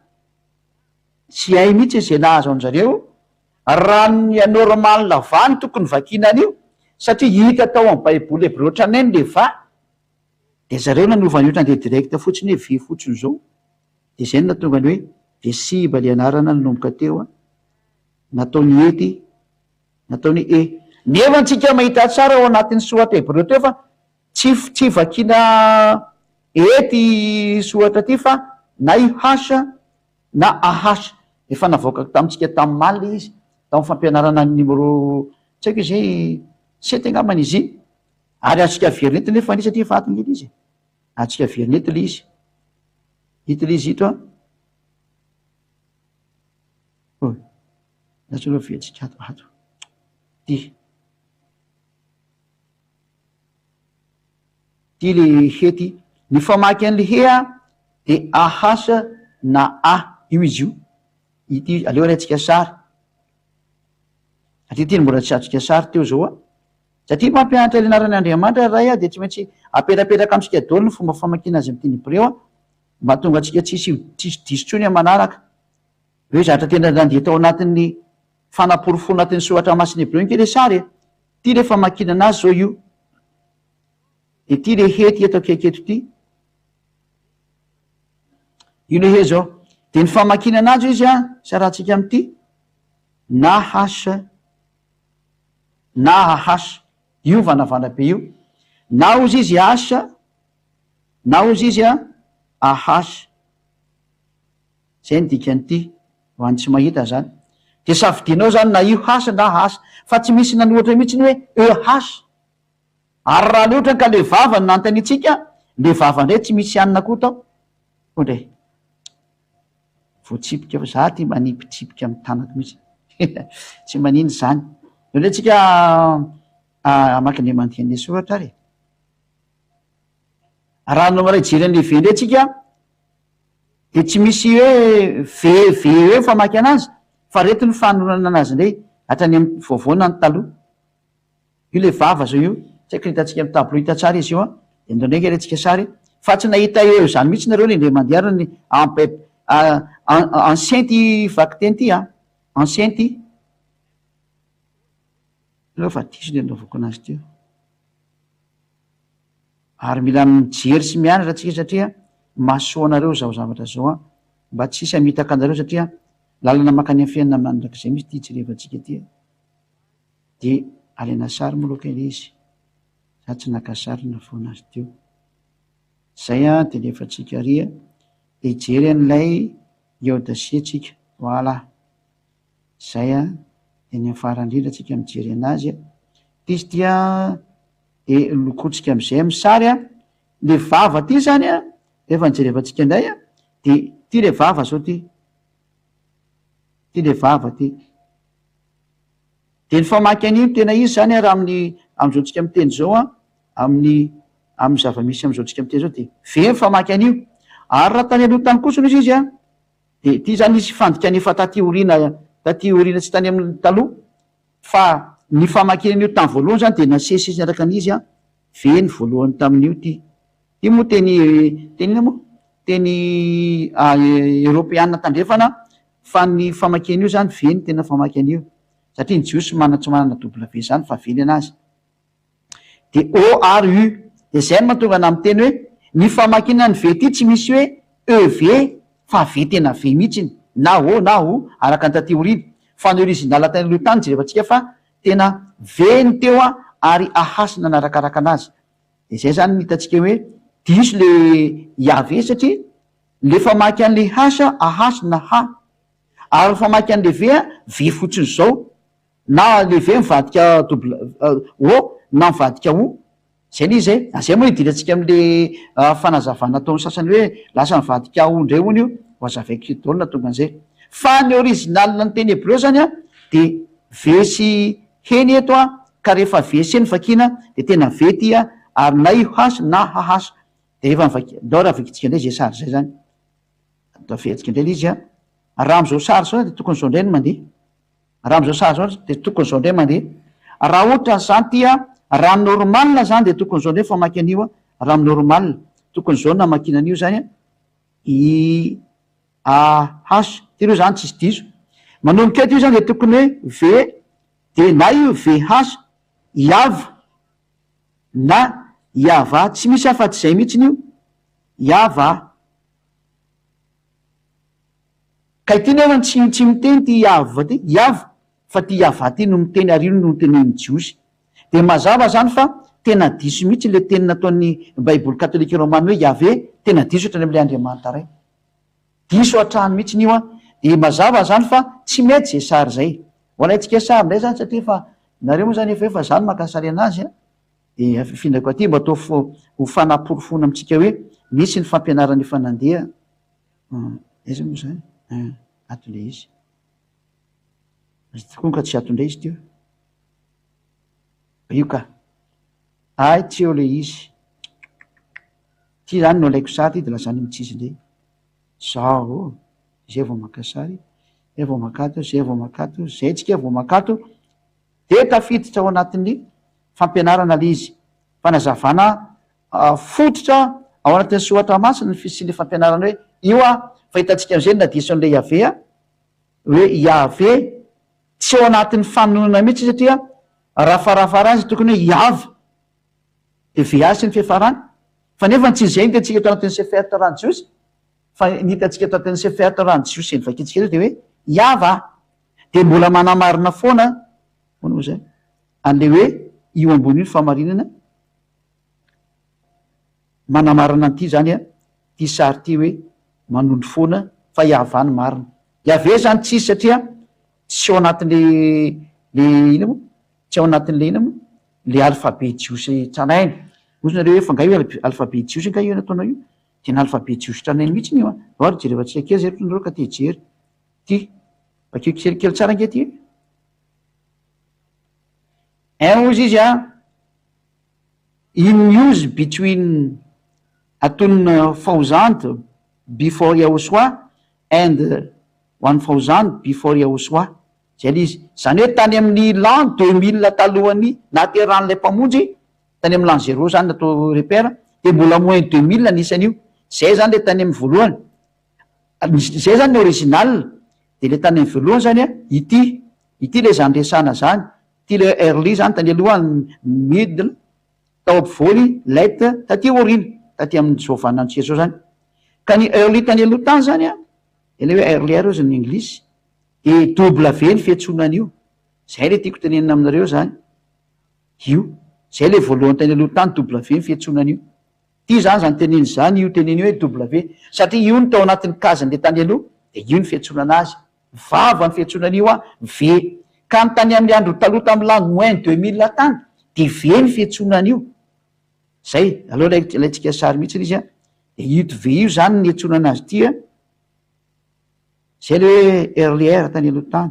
tsy hay mihitsy izay nahazo anjareo, raha ny normal va no tokony vakiana an'io, satria hita tao amin'ny baiboly hebreo tranainy le va, de zareo nanova an'io ohatran'ny de direct fotsiny hoe vy fotsiny zao, de zay no nahatonga ny hoe Vesiba le anarana nanomboka teo an, nataony hety. Nataony hoe e. Nefa antsika mahita tsara ao anatin'ny soratra hebreo teo fa tsy tsy vakiana e ty soratra ty fa na i h na ah. Efa navoakako tamintsika tamin'ny maly ilay izy, tamin'ny fampianarana ny numéro tsy haiko izay sept angambany izy iny. Ary azontsika averina eto nefa ny satria efa ato ange ilay izy e. Azontsika averina eto ilay izy. Ito ilay izy ito an. Oh. Lasa aloha fihetsika ato ato. Ty. Ty le he ty. Ny famaky an'le he a de AH na A. Io izy io. Ity aleo alaintsika sary. Satria ty mbola tsy azontsika sary teo zao a. Satria mpampianatra ny anaran'i Andriamanitra ray a de tsy maintsy apetrapetraka amintsika daholo ny fomba famakiana azy amin'ny teny hebreo a. Mba hahatonga antsika tsisy tsisy diso intsony amin'ny manaraka. Hoe zavatra tena nandeha tao anatin'ny fanaporofoana anatin'ny soratra masina hebreo ange le sary e! Ty le famakiana anazy zao io. De ty le hety eto akaiky eto ty. Io le he zao. De ny famakiana anazy izy an, sarahantsika amin'ity, na H na AH. Io vanavana be io. Na hozy izy H, na hozy izy AH. Zay ny dikan'ity, ho an'ny tsy mahita zany. Dia safidianao zany na io H na H, fa tsy misy nanoratra mihitsy ny hoe EH. Ary raha le otrany ka le vava no nanontaniantsika, le vava ndray tsy misy hanina koa tao. Ondray. Voatsipika fa za ty manipy tsipika amin'ny tanako mihitsy. Tsy manino izany. Ndao ndray tsika hamaky indray mandinika an'ilay soratra ary e. Raha no miray jery an'ilay V indray tsika dia tsy misy hoe V V hoe famaky anazy fa reto ny fanolorana anazy indray hatrany amin'ny vaovao na ny taloha. Io le vava zao io, tsy haiko hitantsika amin'ny tableau hita tsara izy io an, dia ndao ndray alaintsika sary, fa tsy nahita eo izany mihitsy nareo le indray mandeha ary ny en ancien ty vakiteny ty an, ancien ty, aleo fa diso le nanaovako anazy teo, ary mila mijery sy mianatra tsika satria mahasoa anareo zao zavatra zao an, mba tsy hisy hamitaka anareo satria lalana mankany amin'ny fiainana mandrakizay mihitsy ty jerevantsika ty an. De alaina sary moa aloha kay le izy, za tsy naka sary navoana azy teo. Zay an de alefantsika ary an, de hijery an'ilay Yodasi tsika, voilà, zay an, de ny farany indrindra tsika mijery anazy an, ty izy ty an de lokotsika am'zay amin'ny sary an, le vava ty zany an, rehefa nijerevantsika indray an, de ty le vava zao ty, ty le vava ty. Dia ny famaky an'io no tena izy izany an, raha amin'ny amin'izao tsika miteny izao an, amin'ny amin'ny zava-misy amin'izao tsika miteny izao dia ve ny famaky an'io. Ary raha tany aloha tany kosa hoy izy an, dia ity izany nisy fandikana efa taty aoriana taty aoriana tsy tany amin'ny taloha fa ny famakiana an'io tamin'ny voalohany izany dia nasesisy niaraka an'izy an, ve ny voalohany tamin'io ity. Ity moa teny teny inona moa? Teny eoropeana tandrefana Fa ny famakiana io zany ve no tena famaky an'io? Satria ny jiosy manana tsy manana W zany fa V ny anazy. De O ary U. De zay no mahatonga anah miteny hoe ny famakiana ny V ty tsy misy hoe EV fa V tena V mihitsiny na O na U araka ny taty aoriana. Fa ny original tany aloha tany jerevantsika fa tena V ny teo ary AH nanarakaraka anazy. De zay zany no hitantsika hoe diso le Yahvé satria Le famaky an'le H a H na H. Ary ny famaky an'le V a V fotsiny zao. Na le V mivadika double O na mivadika O. Zay le izy e. Zay moa idirantsika am'le fanazavana ataon'ny sasany hoe lasa nivadika O ndray hono io. Ho azavaiko eto daholo na tonga an'izay. Fa ny original ny teny hebreo zany a de V sy He ny eto a, ka rehefa V sy He no vakiana de tena V ty a, ary na io H na HH. Dia rehefa mivaky, ndao raha vakintsika indray izay sary izay izany. Averintsika indray ilay izy an. Raha amin'izao sary izao dia tokony izao indray no mandeha. Raha amin'izao sary izao dia tokony izao indray mandeha. Raha ohatra izany ity an, raha normal izany dia tokony izao indray famaky an'io an. Raha amin'ny normal, tokony izao no namakiana an'io izany an. I A H, ity aloha izany tsisy diso. Manomboka eto io izany dia tokony hoe V, dia na io V H, Iav, Na Yavah, tsy misy afa-tsy izay mihitsiny io, Yavah. Ka ity nefa tsy tsy miteny ity Yavah ity, Yav, fa ity Yavah ity no miteny ary io no notenenin'ny Jiosy. Dia mazava izany fa tena diso mihitsy ilay teny nataon'ny Baiboly katolika romana hoe Yaveh, tena diso hatrany amin'ilay Andriamanitra Ray. Diso hatrany mihitsiny io an! Dia mazava izany fa tsy mety izay sary izay. Ho alaintsika sary indray izany satria efa nareo moa izany efa eo fa izaho no maka sary anazy an! Dia afindrako aty mba atao ho fanaporofoana amintsika hoe misy ny fampianarana efa nandeha. Aiza moa izany? Ato ilay izy. Izy tokoa ka tsy ato indray izy teo. Io ka. Hay tsy eo ilay izy. Ty zany no alaiko sary ty de lasa any am tsisy ndray. Zao ô, zay vao maka sary, zay vao makato, zay vao makato, zay tsika vao makato de tafiditra ao anatin'ny fampianarana le izy. Fanazavana fototra ao anatin'ny soratra masina ny fisian'le fampianarana hoe io a, fa hitantsika am'zay ny nadiso an'le Yaveh a, hoe Yaveh tsy ao anatin'ny fanononana mihitsy satria raha farafaharany izy tokony hoe Yavh. Dia VH ny fiafarany. Fa nefa tsy izay no hitantsika ato anatin'ny Sefer Torah Jiosy, fa ny hitantsika ato anatin'ny Sefer Torah Jiosy izay novakintsika teo dia hoe Yahvah. Dia mbola manamarina foana, ahoana moa izay, an'ilay hoe io ambony io ny fahamarinana, manamarina an'ity izany an, ity sary ity hoe manondro foana fa Yahvah no marina. Yahveh izany tsy izy satria tsy ao anatin'ilay, ilay inona moa? Tsy ao anatin'ilay inona moa? le alphabet jiosy tranainy. Hozy nareo hoe fa nga io alphabet jiosy nga io nataonao io? Tena alphabet jiosy tranainy mihitsy io an! Ndao ary jerevantsika kely zay aloha nareo ka te hijery. Ty. Vakio kelikely tsara ange ty. Un hozy izy an, in use between atonina thousand before Yahoshuah and 1000 before Yahoshuah. Zay le izy. Zany hoe tany amin'ny l'an 2000 talohan'ny nahaterahan'ilay Mpamonjy, tany amin'ny l'an zéro zany natao repère, dia mbola moins 2000 ny isan'io. Zay zany le tany amin'ny voalohany. Zay zany ny original. Dia le tany amin'ny voalohany zany an, ity, ity le zany resahana zany, ity le early zany tany aloha, middle, tao ampovoany, late, taty aoriana, taty amin'izao vaninandrontsika izao zany. Ka ny early tany aloha tany zany an, ilay hoe earlier hozy ny anglisy, Dia W ny fiantsoana an'io. Zay le tiako tenenina aminareo zany. Io. Zay le voalohany tany aloha tany W ny fiantsoana an'io. Ty zany zany teneny zany io teneny io hoe W. Satria io no tao anatin'ny case n'le tany aloha dia io ny fiantsoana anazy. Vava ny fiantsoana an'io an, V. Ka ny tany amin'ny andro taloha tamin'ny l'an moins 2000 tany dia V ny fiantsoana an'io. Zay. Aleo alaintsika sary mihitsy ilay izy an. Dia io V io zany ny iantsoana anazy ity an. Zay le hoe earlier tany aloha tany.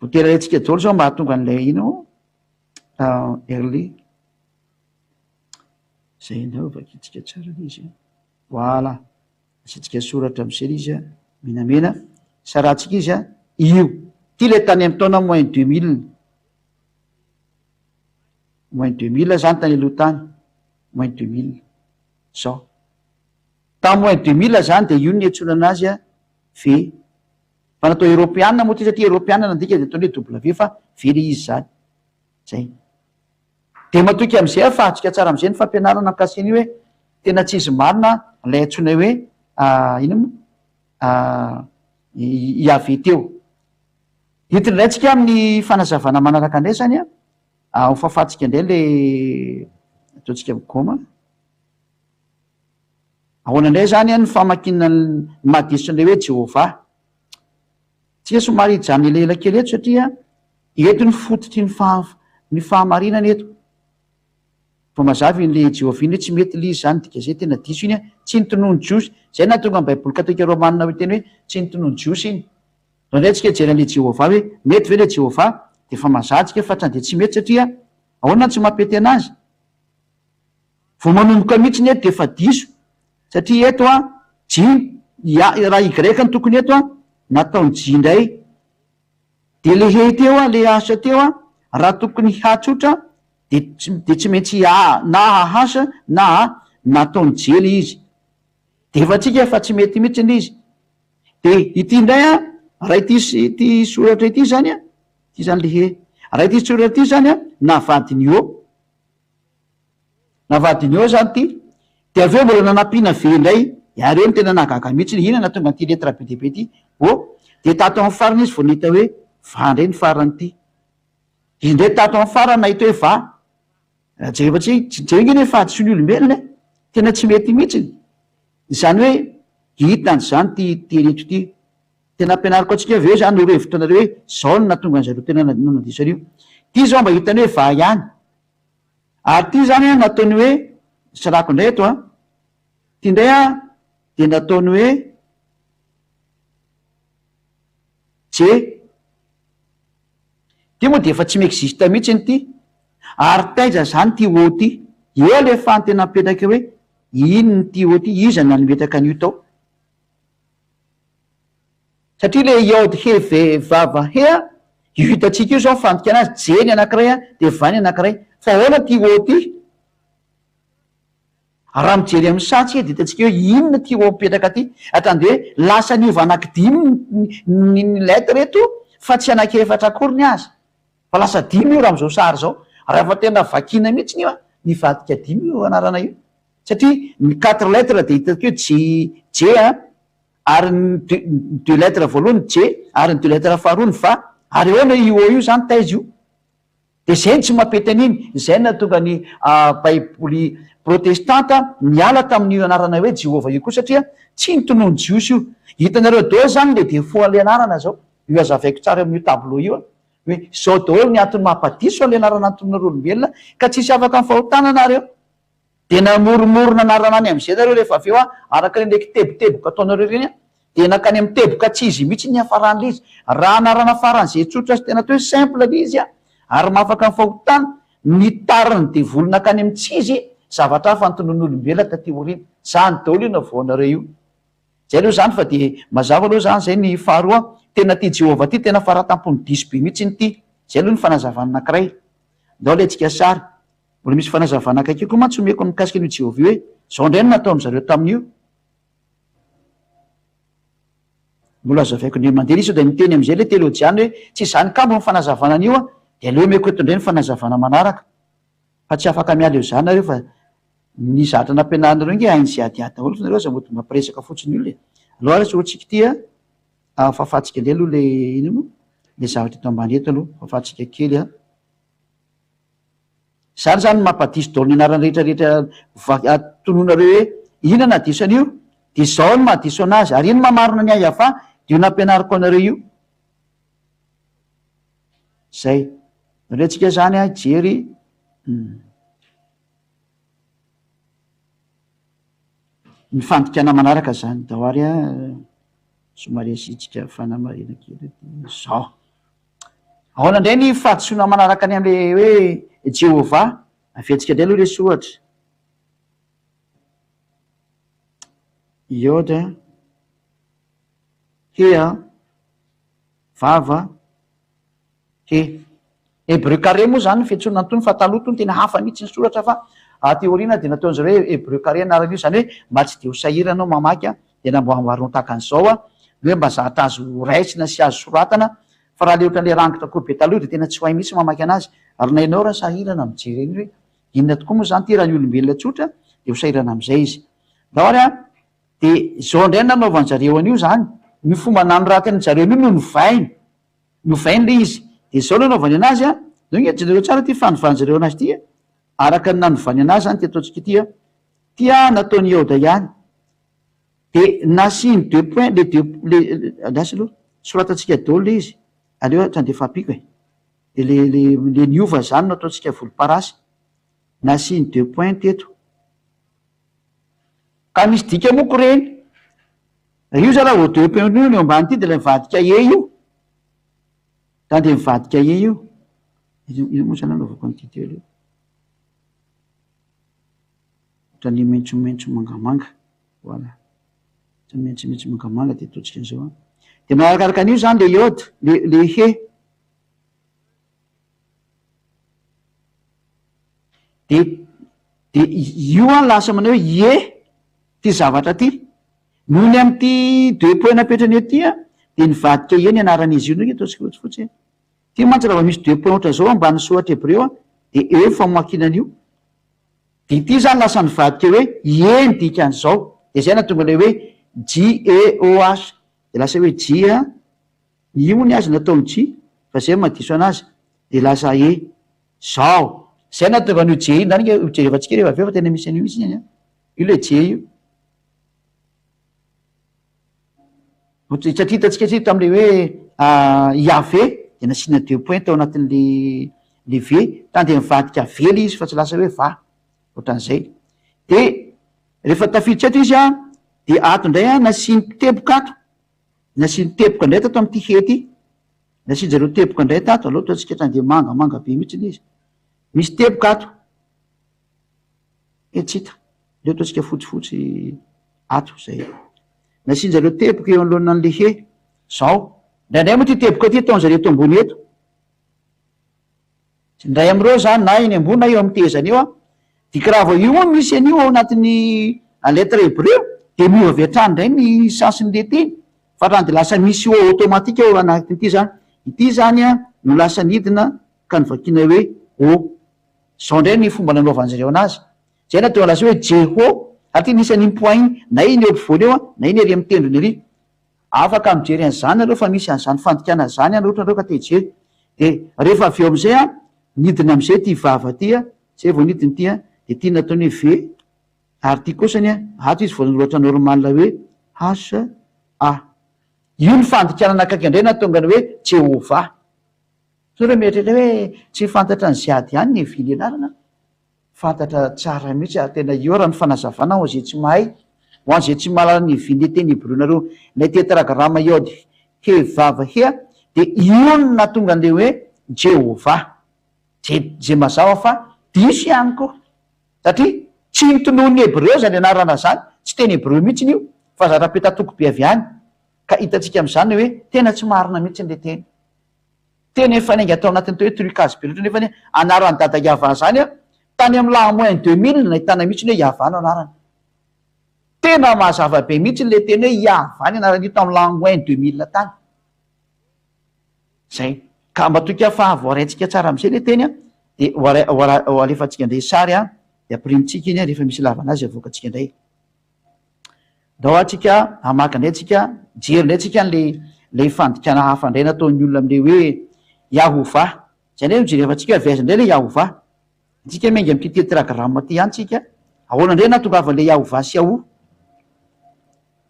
Voatery alaintsika daholo zao mba hahatonga an'ilay ino early. Zay indray ho vakintsika tsara ilay izy. Voilà. Asiantsika soratra am'izay ilay izy a, menamena. Sarahantsika izy a, io. Ity ilay tany amin'ny taona moins 2000. Moins 2000 zany tany aloha tany. Moins 2000. Zao. Tamin'ny moins 2000 zany dia io no niantsoana anazy a, V. Fa natao eropeana moa ty satria eropeana nandika dia ataony hoe W fa V le izy zany. Zay. Dia matoky amin'izay aho fa azontsika tsara amin'izay ny fampianarana mikasika an'io hoe tena tsy izy marina ilay antsoina hoe inona moa? Yaveh teo. Entina indray tsika amin'ny fanazavana manaraka indray zany a. Ho fafantsika indray le ataontsika migoma. Ahoana indray zany ny famakiana ny mahadiso an'ilay hoe Jehovah? Tsika somary hijanona elaela kely eto satria eto ny fototry ny faha ny fahamarinana eto. Vao mazava iny le Jehovah iny hoe tsy mety le izy zany dika zay tena diso iny a, tsy ny tonony jiosy. Zay nahatonga ny baiboly katolika romana hiteny hoe tsy ny tonony jiosy iny. Vao indray tsika hijery an'le Jehovah hoe mety ve le Jehovah dia efa mazava tsika fa hatrany dia tsy mety satria ahoana no tsy mampety anazy? Vao manomboka mihitsy ny eto dia efa diso satria eto an J ya raha Y no tokony eto an nataony J indray dia le he teo an le H teo an raha tokony H tsotra dia dia tsy maintsy A na AH na A nataony J le izy dia efa tsika fa tsy mety mihitsy le izy dia ity indray an raha ity ity soratra ity zany an ity zany le he raha ity soratra ity zany an navadiny O Navadiny eo zany ty, de avy eo mbola nanampiana V indray, ary eo no tena nahagaga mihitsy, inona nahatonga an'ity lettre be dia be ty, O, de tato amin'ny farany izy vao nahita hoe va indray ny faran'ity, izy indray tato amin'ny farany nahita hoe va, raha jereva tsy, jereo ange ny fahadisoan'ny olombelona e, tena tsy mety mihitsy, izany hoe hitany izany ty teny eto ity. Tena ampianariko antsika avy eo izany no hevitra anareo hoe zao no nahatonga an'zareo tena nanadiso an'io. Ty zao mba hitany hoe va ihany. Ary ty zany an nataony hoe, sarahako indray eto an, ty indray an dia nataony hoe J. Ty moa dia efa tsy mi-existe mihitsy ity. Ary taiza zany ty O ty? Eo le fantena mipetraka hoe inona ity O ty, iza no nametraka an'io tao? Satria le Yod He Ve Vav He a, io hitantsika io zao ny fandikana azy, J ny anakiray a, dia Va ny anakiray. Fa ahoana ity O ity? Raha mijery amin'ny saha tsika dia hitantsika hoe inona ity O mipetraka ity. Hatrany dia hoe lasa niova anakidimy ny ny lettre eto fa tsy anakiefatra akory ny azy. Fa lasa dimy io raha amin'izao sary izao. Raha efa tena vakiana mihitsy io a, nivadika dimy io anarana io. Satria ny quatre lettres dia hitantsika hoe J, J a, ary ny deux lettres voalohany J, ary ny deux lettres faharoa ny Va, ary ahoana io O io zany taiza io? Dia izay no tsy mampety an'iny, izay no nahatonga ny baiboly protestanta niala tamin'io anarana hoe Jehovah io koa satria tsy ny tonony jiosy io. Hitanareo daholo zany le défaut an'ilay anarana zao. Io hazavaiko tsara eo amin'io tableau io hoe izao daholo ny antony mampadiso an'ilay anarana antononareo olombelona ka tsisy afaka amin'ny fahotana nareo. Dia namoromorona anarana any amin'izay nareo rehefa avy eo an, araka ireny ilay kiteboteboka ataonareo ireny an, dia nankany amin'ny teboka tsy izy mihitsy ny niafaran'ilay izy. Raha anarana faran'izay tsotra sy tena atao hoe simple ilay izy an, ary mahafaka ny fahotana, nitarin'ny devoly nankany amin'ny tsy izy, zavatra hafa antonon'olombelona taty aoriana. Izany daholo io navoanareo io. Zay aloha zany fa de mazava aloha zany zay ny faharoa, tena ty Jehovah ty tena faratampony diso be mihitsiny ty, zay aloha ny fanazavana anakiray. Ndao alaintsika sary. Mbola misy fanazavana akaiky koa mantsy omeko mikasika an'io Jehovah io hoe zao indray no nataon-dry zareo tamin'io. Mbola azavaiko indray mandeha ilay izy sao dia miteny amin'izay ilay teolojiana hoe tsy izany kamo ny fanazavana an'io an, dia aleo omeko eto indray ny fanazavana manaraka. Fa tsy afaka miala eo izany nareo fa ny zatra nampianarinareo ange hainy ze adiady daholo fa nareo aza mody mampiresaka fotsiny olona e. Aleo ary asehoantsika ity a, fafantsika indray aloha le inona moa le zavatra eto ambany eto aloha, fafantsika kely a. Zany zany no mampadiso daholo ny anarana rehetra rehetra va- tononareo hoe inona nahadiso an'io de zao no mahadiso anazy ary ino mahamarina ny ahy afa de io nampianariko anareo io. Zay. Aleo tsika zany a hijery ny fandikana manaraka zany. Ndao ary a somary asiantsika fanamarihana kely zao. Ahoana indray ny fahadisoana manaraka ny am'le hoe Jehovah? Averintsika indray aloha le soratra. Iod, he a, vava, he. Hébreu carré moa zany ny fiantsoana an'itony fa taloha itony tena hafa mihitsy ny soratra fa aty aoriana dia nataon'zareo hoe hébreu carré anarana io, zany hoe mba tsy dia ho sahirana anao mamaky an, dia namboamboarina ho tahaka an'izao an, ny hoe mba zatra azo raisina sy azo soratana fa raha le ohatran'le rangitra koa be taloha dia tena tsy ho hay mihitsy mamaky anazy ary na ianao raha sahirana mijery an'io hoe inona tokoa moa zany ity raha ny olombelona tsotra dia ho sahirana amin'izay izy. Ndao ary an, dia izao indray no nanaovan-jareo an'io zany, ny fomba nanoratan'jareo an'io no novainy. Novainy ilay izy. Dia izao no anaovany anazy an, izao ange jereo tsara ity fanovan-jareo anazy ity an, araka ny nanovany anazy izany ity ataontsika ity an, ity an nataon'i Yaoda ihany. Dia nasiany deux points, le deux, le, andraso aloha, soratantsika daholo ilay izy, aleo aho handefa ampiko e. Dia le, le, le niova izany no ataontsika volomparasy. Nasiany deux points teto. Ka misy dika moko ireny. Io zany raha vao deux points io ny eo ambany ity dia ilay mivadika e io. Zany dia mivadika e io. Ino moa zany anaovako an'ity teo aloha. Ohatran'ny maitsomaitso mangamanga. Voilà. Ohatran'ny maitsomaitso mangamanga dia ataontsika an'izao an. Dia manarakaraka an'io zany le iode, le le he. Dia dia io an lasa manao hoe ie ty zavatra ty. Noho ny amin'ity deux points napetrany eo ty an, dia nivadika ie ny anaran'izy io, ndao ange ataontsika fotsifotsy e. Ty mantsy raha vao misy deux points ohatran'izao ambanin'ny soratra hebreo an, dia eo ny famoakina an'io. Dia ity izany lasa nivadika hoe ie ny dikan'izao. Dia izay nahatonga ilay hoe J-E-O-H. Dia lasa hoe J an, io ny azy nataony J, fa izay no mahadiso anazy, dia lasa E. Zao. Izay nahatonga an'io J io, ndany ange hojerevantsika rehefa avy eo fa tena misy an'io mihitsy iny an. Io ilay J io. Satria hitantsika satria tamin'ilay hoe Yahvé dia nasiana deux points tao anatin'le le V, tany dia nivadika V ilay izy fa tsy lasa hoe va, ohatran'izay. Dia rehefa tafiditra eto izy an, dia ato indray an nasiany teboka ato, nasiany teboka indray tato amin'ity he ity, nasian-jareo teboka indray tato, aleo ataontsika hatrany dia mangamanga be mihitsy ilay izy. Misy teboka ato. He tsy hita. Aleo ataontsika fotsifotsy ato zay. Nasian-jareo teboka eo anoloana an'le he. Zao. Indraindray moa ity teboka ity ataon-jareo eto ambony eto. Indray amin'ireo zany na eny ambony na eo amin'ny tehezana eo an. Dika raha vao io misy an'io ao anatin'ny lettre hebreu dia miova avy hatrany indray ny sens-n'le teny. Fa hatrany dia lasa misy o automatique ao anatin'ity zany. Ity zany an no lasa nidina ka novakiana hoe o. Zao indray ny fomba nanaovan'izy ireo anazy. Zay no ahatonga lasa hoe Jeho, ary ity nisy an'iny point iny, na iny eo ampovoany eo an, na iny ery amin'ny tendrony ery. Afaka mijery an'izany nareo fa misy an'izany fandikana izany any ohatra nareo ka te hijery. Dia rehefa avy eo amin'izay an, nidina amin'izay ity vava ity an, zay vao nidina ity an, dia ity nataony hoe V, ary ity kosany an, ato izy vao nanoratra normal hoe H A. Io ny fandikana akaiky indray nahatonga ny hoe Jehovah. Sao ireo mieritreritra hoe tsy fantatra ny ziady ihany ny hevian'ny anarana? Fantatra tsara mihitsy ary tena io raha ny fanazavana ho an'izay tsy mahay, ho an'izay tsy mahalala ny hevian'ilay teny hebreo nareo, ilay tetragrama yod he vav he dia io no nahatonga an'ilay hoe Jehovah. Izay izay mazava fa diso ihany koa. Satria tsy notononin'ny hebreo izany anarana izany, tsy teny hebreo mihitsy io fa zatra petatoko be avy any. Ka hitantsika amin'izany hoe tena tsy marina mihitsy ilay teny. Tena efa niainga tao anatin'ny teo hoe trucage be loatra nefa anie anaran'i dada Yava zany an, tany amin'ny l'an moins 2000 no nahitana mihitsy hoe Yava no anarany. Tena mazava be mihitsy le teny hoe Yava ny anaran'io tamin'ny l'an moins 2000 tany. Zay. Ka matoky aho fa voaraintsika tsara amin'izay le teny an, dia ho alefantsika indray sary an, dia ampirimintsika iny an, rehefa misy ilavana azy avoakantsika indray. Ndao ary tsika hamaky indray tsika, hijery indray tsika an'ilay ilay fandikana hafa indray nataon'ny olona amin'ilay hoe Yahovah. Izay indray no jerevantsika hoe avy aiza indray ilay Yahovah. Antsika miainga amin'ity tetragramme ity ihany tsika. Ahoana indray nahatongavan'ilay Yahovah sy Yahu?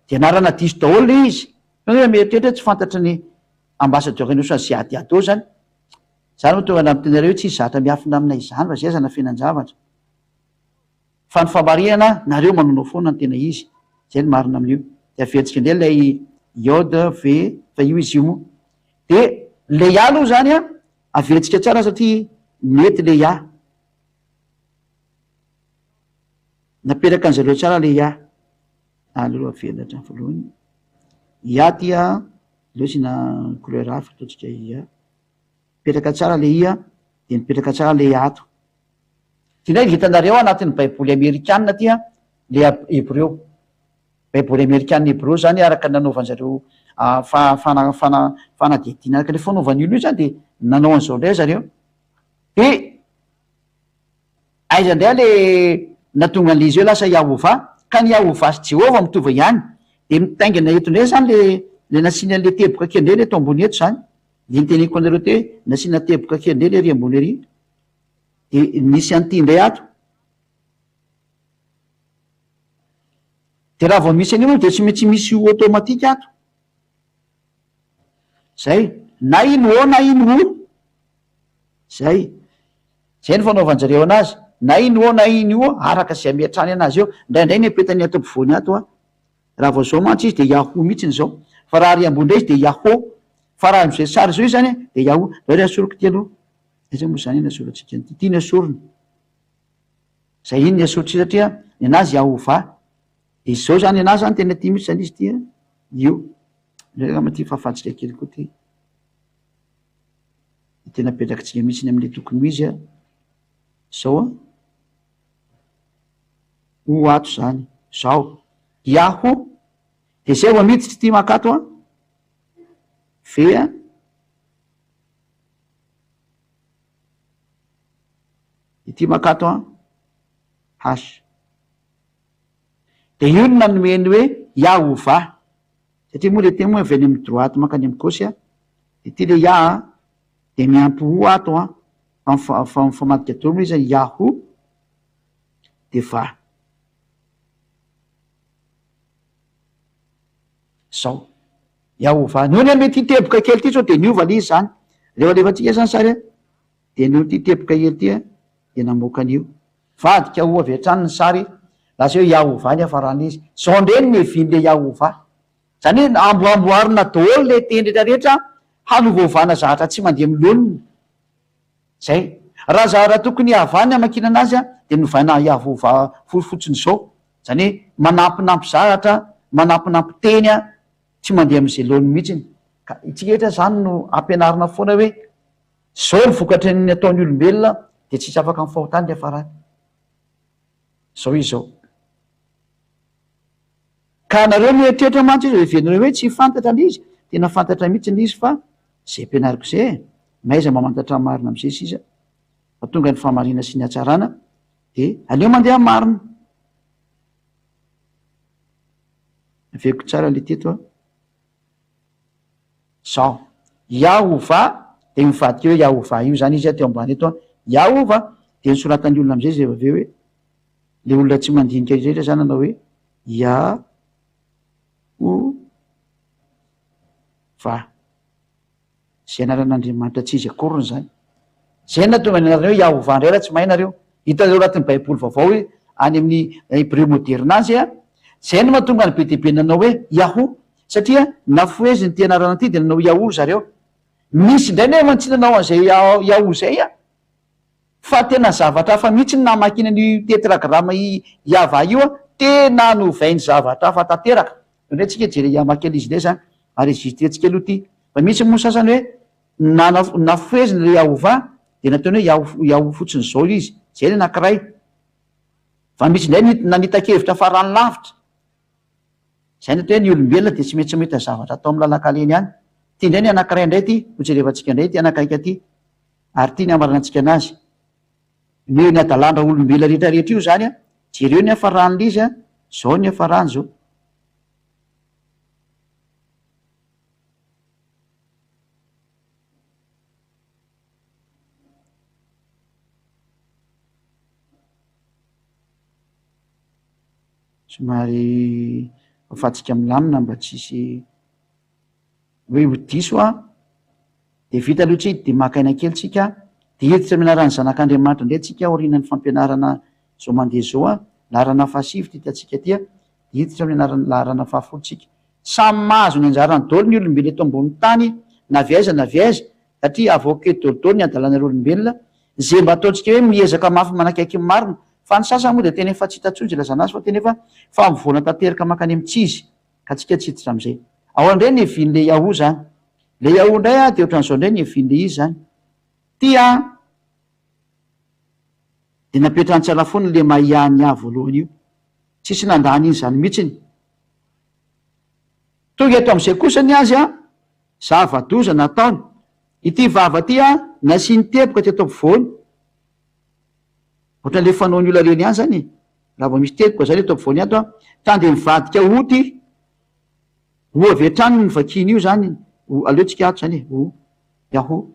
Dia anarana diso daholo ilay izy. Fa hoe mieritreritra hoe tsy fantatry ny ambassadeur ny osa Ziadiado izany. Izany no tonga nampiteny anareo hoe tsisy zatra miafina aminay izany fa izay aza nafenan-javatra. Fa ny famarihana, nareo manaonao foana ny tena izy. Zay ny marina amin'io. Dia averintsika indray ilay Yod, V, fa io izy io moa. Dia le Ya aloha izany an, averintsika tsara satria mety le Ya. Napetraka an'zareo tsara le Ya. Aleo averina hatramin'ny voalohany. Ya ty an, aleo asiana couleur hafa ataontsika Ya. Mipetraka tsara le I an, dia mipetraka tsara le ato. Ty ndray hitanareo anatin'ny baiboly amerikana ty an, le hebreo. Baiboly amerikana hebreo zany araka ny nanaovan'zareo fanadihadiana araka le fanaovan'ny olona io zany de nanao an'izao ndray zareo. De aiza ndray le nahatonga an'le izy hoe lasa Yahovah? Ka ny Yahovah sy Jehovah mitovy ihany. De mitaingina eto ndray zany le le nasiana an'le teboka kely ndray le eto ambony eto zany. De niteneniko anareo teo hoe nasiana teboka kely ndray le ery ambony ery. De misy an'ity indray ato. De raha vao misy an'io moa de tsy maintsy misy O automatique ato. Zay. Na iny O na iny O. Zay. Zay ny fanaovan-jareo anazy. Na iny O na iny O, araka izay ametrahany anazy eo. Indraindray ny apetany ato ampovoany ato an. Raha vao zao mantsy izy de Yahoo mihitsy izao. Fa raha ary ambony indray izy de Yahoo. Fa raha am'izay sary izao izy zany de Yahoo. Ndao re asoriko ity aloha. Aiza moa izany nasorantsika an'ity? Ity nesorina. Zay iny nesorintsika satria ny anazy Yahovah. Dia izao zany anazy zany tena ity mihitsy zany izy ity an. Io. Indray angamba ity fahafahantsika kely koa ity. Tena apetrakitsika mihitsy ny amin'ilay tokony ho izy an. Izao an. Ho ato izany. Izao. Yahoo. Dia izay vao miditra ity makato an. V an. Ity makato an, H. Dia io no nanome ny hoe Yahovah. Satria moa ilay teny moa avy any amin'ny droite mankany amin'ny gauche an. Dia ity ilay Ya an, dia miampy O ato an, fa fa mifamadika daholo moa izy an, Yahoo dia va. Zao. Yahovah. Noho ny amin'ity teboka kely ity zao dia niova ilay izy izany. Rehefa alefantsika izany sary an, dia noho ity teboka kely ity an, dia namoaka an'io. Vadika ho avy hatrany ny sary, lasa hoe Yahovah ny hafaran'ilay izy. Izao indray no niavian'ilay Yahovah. Izany hoe amboamboarina daholo ilay teny rehetra rehetra hanovaovana zavatra tsy mandeha amin'ny laoniny. Zay. Raha zara tokony Yavah ny hamakiana anazy an, dia novaina Yahovah fotsiny izao. Izany hoe manampinampy zavatra, manampinampy teny an, tsy mandeha amin'izay laoniny mihitsy. Ka itsika rehetra izany no ampianarina foana hoe izao ny vokatry ny ataon'ny olombelona dia tsisy afaka amin'ny fahotany ny hiafarany. Izao izy izao. Ka nareo mieritreritra mantsy izy, heverinareo hoe tsy fantatra le izy, tena fantatra mihitsy le izy fa zay ampianariko zay e, mahaiza mamantatra ny marina amizay sisa fa tonga ny fahamarina sy ny hatsarana de aleo mandeha amin'ny marina. Averiko tsara le teto a. Zao, Yahovah de mivadika hoe Yahovah io zany izy teo ambany eto a, Yahovah de nosoratan'ny olona amizay izy avy eo hoe le olona tsy mandinika rehetra zany nanao hoe Ya-ho-va. Va. Izay anaran'Andriamanitra tsy izy akoriny izany. Izay no nahatonga ny anarany hoe Yahovah indray raha tsy mahay nareo. Hitanareo anatin'ny baiboly vaovao hoe any amin'ny hebreo moderina any izay an. Izay no mahatonga ny be dia be nanao hoe Yahoo satria nafoheziny ity anarana ity dia nanao Yahoo ry zareo. Misy indray nefa tsy nanao an'izay Yahoo izay an. Fa tena zavatra hafa mihitsy ny namakiana an'io tetragrama Yavah io an, tena novainy zavatra hafa tanteraka. Indray tsika hijery hamaky an'izy indray izany, enregistré-ntsika aloha ity. Fa misy moa sasany hoe nafoheziny ilay Yahovah dia nataony hoe Yaho Yaho fotsiny izao ilay izy. Izay ny anankiray. Fa misy indray ny nanita-kevitra farany lavitra. Izay no atao hoe ny olombelona dia tsy maintsy mahita zavatra atao amin'ny lalan-kalehany ihany. Ity indray ny anankiray indray ity, hojerevantsika indray ity anankaika ity. Ary ity ny hamaranantsika anazy. Ny ny hadalan-draolombelona rehetra rehetra io izany an, jereo ny hafaran'ilay izy an, izao ny hafarany izao. Somary afahantsika milamina mba tsy hisy hoe ho diso an, de vita aloha tsika de maka aina kely tsika de hiditra amin'ny anaran'ny zanak'Andriamanitra indray tsika aorianan'ny fampianarana zao mandeha zao an, laharana fahasivy ty hitantsika ty an, de hiditra amin'ny anaran'ny laharana fahafolo tsika. Samy mahazo ny anjarany daholo ny olombelona eto ambonin'ny tany na avy aiza na avy aiza satria avoaka eto daholo daholo ny hadalanareo olombelona, ze mba ataontsika hoe miezaka mafy manakaiky ny marina, fa ny sasany moa de tena efa tsy hita intsony ze ilazana azy fa tena efa fa mivoana tanteraka mankany amin'ny tsy izy. Ka tsika tsy hiditra amizay. Ao indray ny hevian'le Yahoo zany. Le Yahoo indray an, de ohatran'izao indray ny hevian'le izy zany. Ty an, de napetrany tsara foana le Maya Nya voalohany io. Tsisy nandà an'iny zany mihitsiny. Tonga eto amizay kosa ny azy an, zava-doza nataony. Ity vava ty an, nasiany teboka teto ampovoany. Ohatran'le fanaon'ny olona reny ihany zany e. Raha vao misy teboka zany eto ampovoany ato an, ka dia mivadika O ty. O avy hatrany no vakiana io zany, O, aleo tsika ato zany e, O, Yahoo.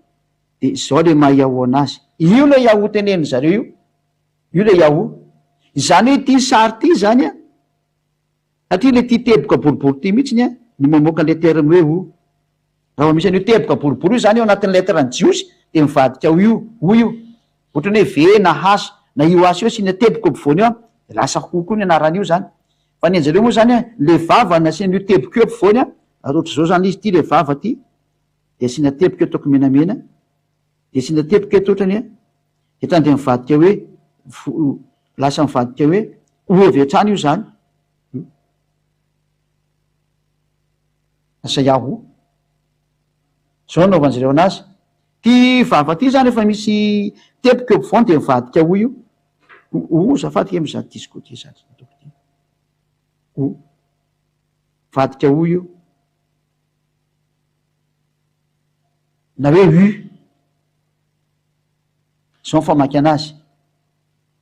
Dia izao le maha Yahoo anazy. Io ilay Yahoo tenenin zareo io. Io ilay Yahoo. Izany hoe ity sary ity zany an, satria le ity teboka boribory ity mihitsiny an, no mamoaka an'ilay terme hoe O. Raha vao misy an'io teboka boribory io izany eo anatin'ny lettre ny jiosy dia mivadika ho io, ho io. Ohatran'ny hoe V na H na io H io asiana teboka eo ampovoany eo an, dia lasa ho koa ny anaran'io izany. Fa ny an-jareo moa izany an, ilay vava nasiana an'io teboka io ampovoany an, ary ohatr'izao izany ilay izy, ity ilay vava ity, dia asiana teboka eo ataoko menamena, dia asiana teboka eto ohatrany an, dia tonga dia mivadika hoe vo, lasa mivadika hoe O avy hatrany io izany. Lasa Yahoo. Zao no anaovan'ny zareo anazy. Ty vava ty zany efa misy teboka eo ampovoany de mivadika O io. O azafady kay mizaha disco ty za ataoko ty. O. Mivadika O io. Na hoe U. Zao ny famaky anazy.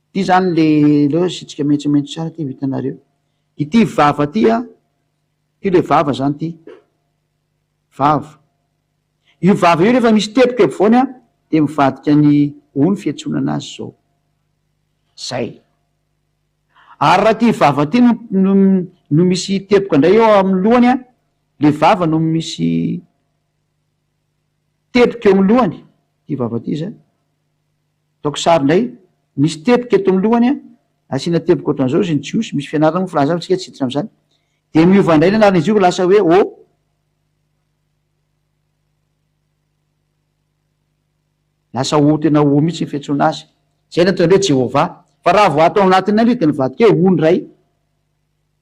Ty zany le aleo asiantsika maitsomaitso tsara ty ho hitanareo. Ity vava ty an. Ty le vava zany ty. Vava. Io vava io rehefa misy teboka eo ampovoany an, dia mivadika ny o ny fiantsoana anazy zao. Zay. Ary raha ty vava ty no no no misy teboka indray eo amin'ny lohany an, le vava no misy teboka eo amin'ny lohany, ty vava ty zany. Ataoko sary indray, misy teboka eto amin'ny lohany an, asiana teboka ohatran'izao izy ny jiosy, misy fianarana moa filaza fa tsika tsy hiditra amin'izany. Dia miova indray ny anaran'izy io ka lasa hoe O. Lasa O tena O mihitsy ny fiantsoana azy. Izay no ataony hoe Jehovah. Fa raha vao ato anatin'ny andro izy dia nivadika hoe O indray.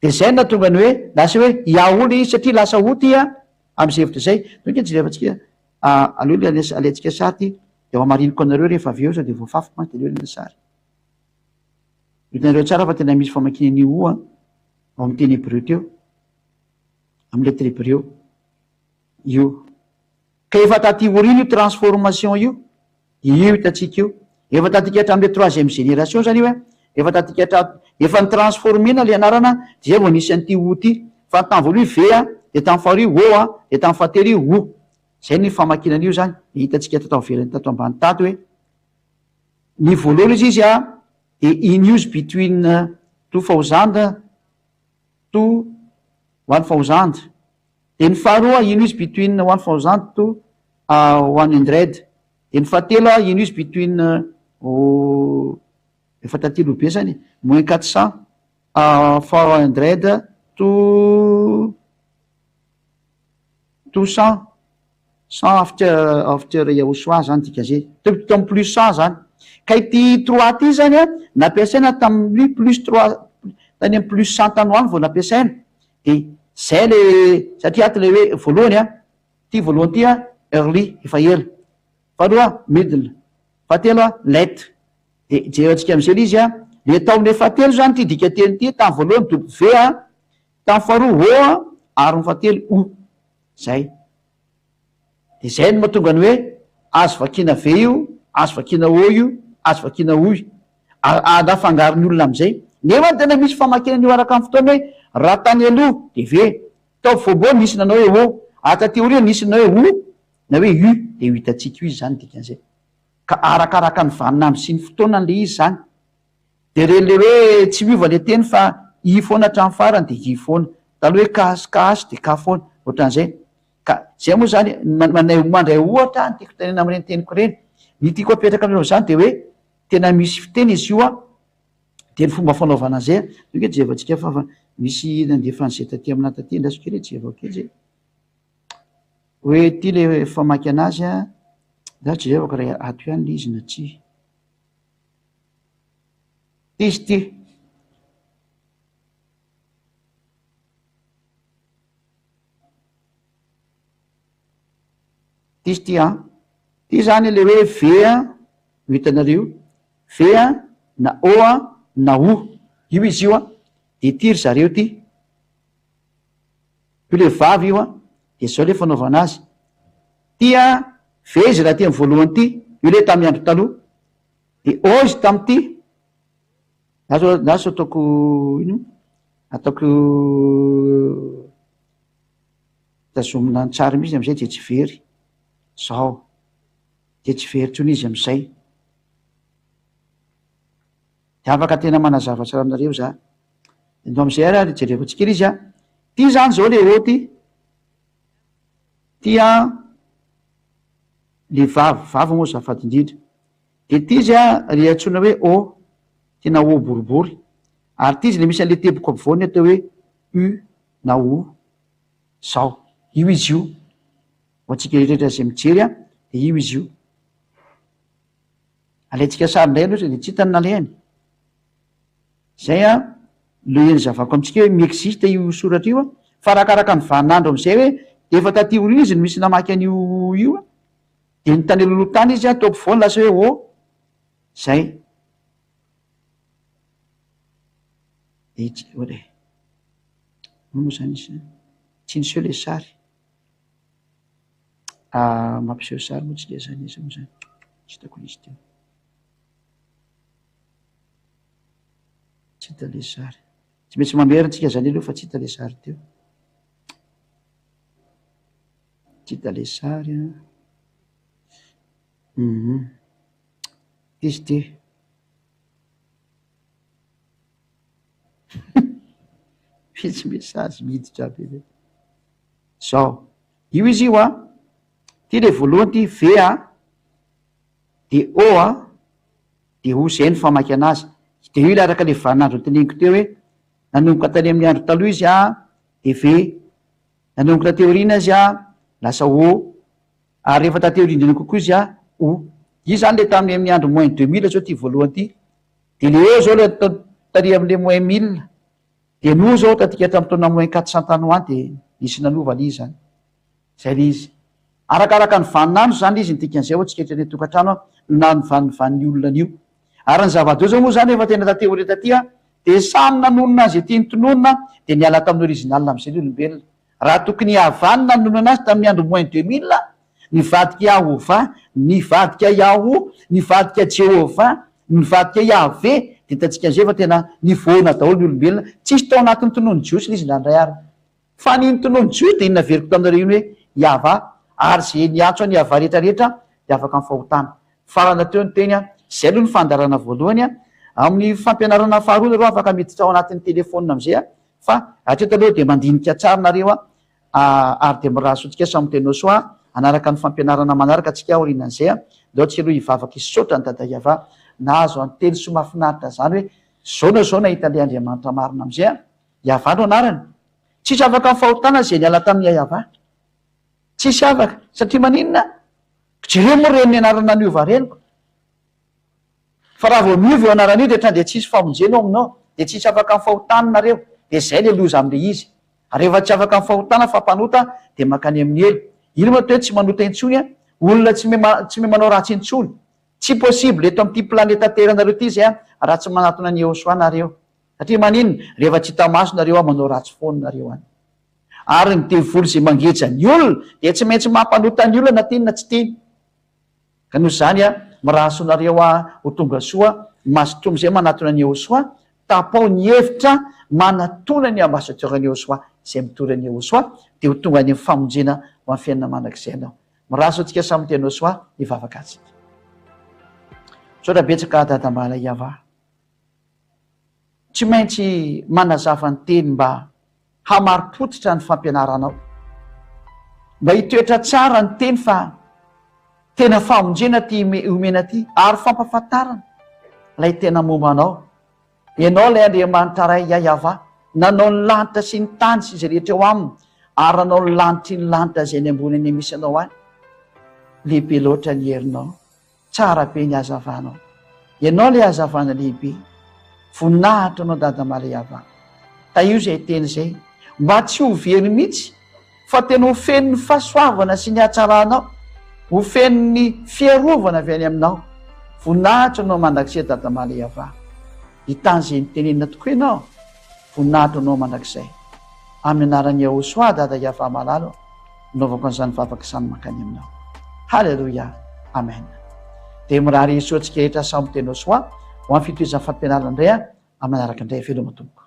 Dia izay no nahatonga ny hoe lasa hoe Yahoo ilay izy satria lasa O ty an, amin'izay hevitra izay. Donc jerevantsika aleo ilay alaintsika sary ity dia ho hamariniko anareo rehefa avy eo sao dia voafafiko mantsy dia aleo alaina sary. Hitanareo tsara fa tena misy famakiana an'io O an, ao amin'ny teny hebreo teo, amin'ny lettre hebreo io. Ka efa taty aoriana io transformation io, io hitantsika io. Efa taty hatramin'ilay troisième génération zany io e, efa taty hatra, efa ni-transformer-na ilay anarana dia zay vao nisy an'ity O ity. Fa ny tamin'ny voalohany V a, dia tamin'ny faharoa O a, dia tamin'ny fahatelo io O. Zay ny famakiana an'io zany, dia hitantsika tato avelany tato ambany tato hoe ny voalohany izy izy a, dia in use between 2000 to 1000. De ny faharoa, in use between 1000 to 100. De ny fahatelo, in use between, efa taty aloha be zany, moins 400 400 to 100 after Yahushua zany dika zay. Teo tamy plus 100 zany. Ka ity trois ty zany a, nampiasaina tamin'ny plus trois, tany amy plus 100 tany ho any vao nampiasaina. De zay le, satria ato le hoe voalohany a, ty voalohany ty a, early, efa ela. Faharoa, middle. Fahatelo a, late. De jerentsika am'izay le izy a, le atao am'le fahatelo zany ty dika teny ty, tamy voalohany W a, tamy faharoa O a, ary ny fahatelo U. Zay. De zay no mahatonga ny hoe azo vakina V io, azo vakina O io, azo vakina U io. Anafangaron'ny olona am'izay. Nefa tena misy famakiana an'io araka ny fotoana hoe raha tany aloha de V, tao voalohany nisy nanao hoe O, ary taty aoriana nisy nanao hoe O na hoe U, de ho hitantsika io izy zany dikan'izay. Ka arakaraka ny vaninandro sy ny fotoana le izy zany. De reny le hoe tsy miova le teny fa I foana hatramin'ny farany de I foana. Taloha hoe K sy KH de K foana, ohatran'izay. Ka zay moa zany mandray ohatra ny tiako tenena amin'ireny teniko ireny. Ny tiako apetraka aminareo zany de hoe tena misy fiteny izy io a, de ny fomba fanaovana an'izay a, io jerevantsika fa misy nandefa an'izay taty aminahy taty, andraso kely jerevako kely zay. Hoe ty le famaky anazy a, za jerevako raha ato ihany le izy na tsia. Ty izy ty. Ty izy ty a. Ty zany le hoe V a, ho hitanareo io. V a, na O a, na U. Io izy io a. De ty ry zareo ty. Io le vavy io a. De zao le fanaovana azy. Ty a, V izy raha ty amy voalohany ty. Io le tamy andro taloha. De O izy tamity. Za ataoko ino? Ataoko tazomina an-tsary mihitsy amizay de tsy very. Zao. De tsy very intsony izy amizay. De afaka tena manazava tsara aminareo za. Ndao amizay ary jerevantsika kely izy a. Ty zany zao le O ty. Ty a le vavy, vavy moa azafady indrindra. De ty izy a le antsoina hoe O, tena O boribory. Ary ty izy le misy an'le teboka ampovoany atao hoe U na O. Zao, io izy io. Ho antsika rehetra zay mijery a, de io izy io. Alaintsika sary indray aloha de tsy hita ny nalehany. Zay a, le nazavako amintsika hoe mi-existe io soratra io a, fa arakaraka ny vaninandro amizay hoe de efa taty aoriana izy no misy namaky an'io io a, de ny tany alohaloha tany izy a tao ampovoany lasa hoe O. Zay. De tsy oe ino moa zany izy tsy niseho le sary. Mampiseho sary moa tsika zany izy moa zany. Tsy hitako le izy teo. Tsy hita le sary. Tsy maintsy mamerina tsika zany aloha fa tsy hita le sary teo. Tsy hita le sary a. Ty izy ty. Misy message miditra be zay. Zao, io izy io a, ty le voalohany ty V a, de O a, de O zay ny famaky anazy. De io le araka le vaninandro noteneniko teo hoe nanomboka tany amin'ny andro taloha izy a, de V, nanomboka taty aoriana izy a, lasa O, ary rehefa taty aoriana indrindra kokoa izy a, U. Io zany le tamin'ny amin'ny andro moins 2000 zao ty voalohany ty. De le O zao le tary am'le moins 1000. De ny O zao tatika hatramin'ny taona moins 400 tany ho any de nisy nanova le izy zany. Zay le izy. Arakaraka ny vaninandro zany izy ny dikan'izay hoe tsika eto any an-tokantrano a, na ny vanivani'ny olona an'io. Ary ny zava-doza moa zany efa tena taty aoriana taty a, de samy nanonona azy ety nitononina de niala tamin'ny original am'izay ny olombelona. Raha tokony hihavanina nanonona anazy tamin'ny andro moins 2000, nivadika Yahovah, nivadika Yahoo, nivadika Jehovah, nivadika Yahvé, de hitantsika am'izay fa tena nivoana daholo ny olombelona. Tsisy tao anatin'ny tonon'ny jiosy le izy ndraindray ary. Fa ny tonon'ny jiosy de inona averiko taminareo iny hoe Yavah, ary zay niantso an'i Yavah rehetrarehetra de afaka amin'ny fahotana. Farana teo ny teny a, zay aloha ny fandaharana voalohany a. Amin'ny fampianarana faharoa nareo afaka miditra ao anatin'ny telefaonina am'izay a, fa hatreto aloha de mandinika tsara nareo a. Ary dia mirary soa antsika samy tena soa hanaraka ny fampianarana manaraka antsika aorianan'izay a! Ndao tsika aloha hivavaka hisaotra an'i Dada Yavah nahazo an'i teny soa mahafinaritra zany hoe zao na zao nahita an'ilay Andriamanitra marina amizay a! Yavah no anarany. Tsisy afaka amin'ny fahotana izay niala tamin'i Yavah. Tsisy afaka. Satria maninona? Jereo moa ireny anarana niova ireny ko. Fa raha vao miova io anarana io dia ohatran'ny dia tsisy famonjena ao aminao, dia tsisy afaka amin'ny fahotana nareo, dia izay ilay loza amin'ilay izy. Ary rehefa tsy afaka amin'ny fahotana fa mpanota dia mankany amin'ny helo. Ino moa atao hoe tsy manota intsony an? Olona tsy tsy mahay manao ratsy intsony. Tsy possible eto amin'ity planeta terre nareo ity izay an, raha tsy manatona an'i Yehosua nareo. Satria maninona? Rehefa tsy hita maso nareo an, manao ratsy foana nareo any. Ary ny devoly izay mangeja ny olona dia tsy maintsy mampanota ny olona na tiany na tsy tiany. Ka noho izany a, mirary soa anareo aho ho tonga soa, mazotoa amin'izay manatona an'i Yehosua, tapaho ny hevitra manatona ny ambassadeur an'i Yehosua izay mitory an'i Yehosua, dia ho tonga any amin'ny famonjena ho amin'ny fiainana mandrakizay ianao. Mirary soa antsika samy tena soa hivavaka antsika. Misaotra betsaka Dada Mbala Yavah. Tsy maintsy manazava ny teny mba hamari-pototra ny fampianaranao. Mba hitoetra tsara ny teny fa tena famonjena ity omena ity ary fampahafantarana ilay tena momba anao. Ianao ilay Andriamanitra Ray Yayavah, nanao ny lanitra sy ny tany sy izay rehetra eo aminy ary nanao ny lanitry ny lanitra izay any ambony any misy anao any. Lehibe loatra ny herinao. Tsara be ny hazavanao. Ianao ilay hazavana lehibe. Voninahitra anao Dada Malaiava. Tahio izay teny izay. Mba tsy ho very mihitsy fa tena ho feno ny fahasoavana sy ny hatsaranao. Ho feno ny fiarovana avy any aminao. Voninahitra anao mandrakizay Dada Malaiava. Hitany izay nitenenina tokoa ianao. Voninahitra anao mandrakizay. Amin'ny anaran'i Yahoshuah Dada Yavah malala ô, anaovako an'izany vavaka izany mankany aminao. Haleloia. Amen. Dia mirary soa antsika rehetra samy tena soa ho amin'ny fitohizan'ny fampianarana indray amin'ny manaraka indray. Veloma tompoko.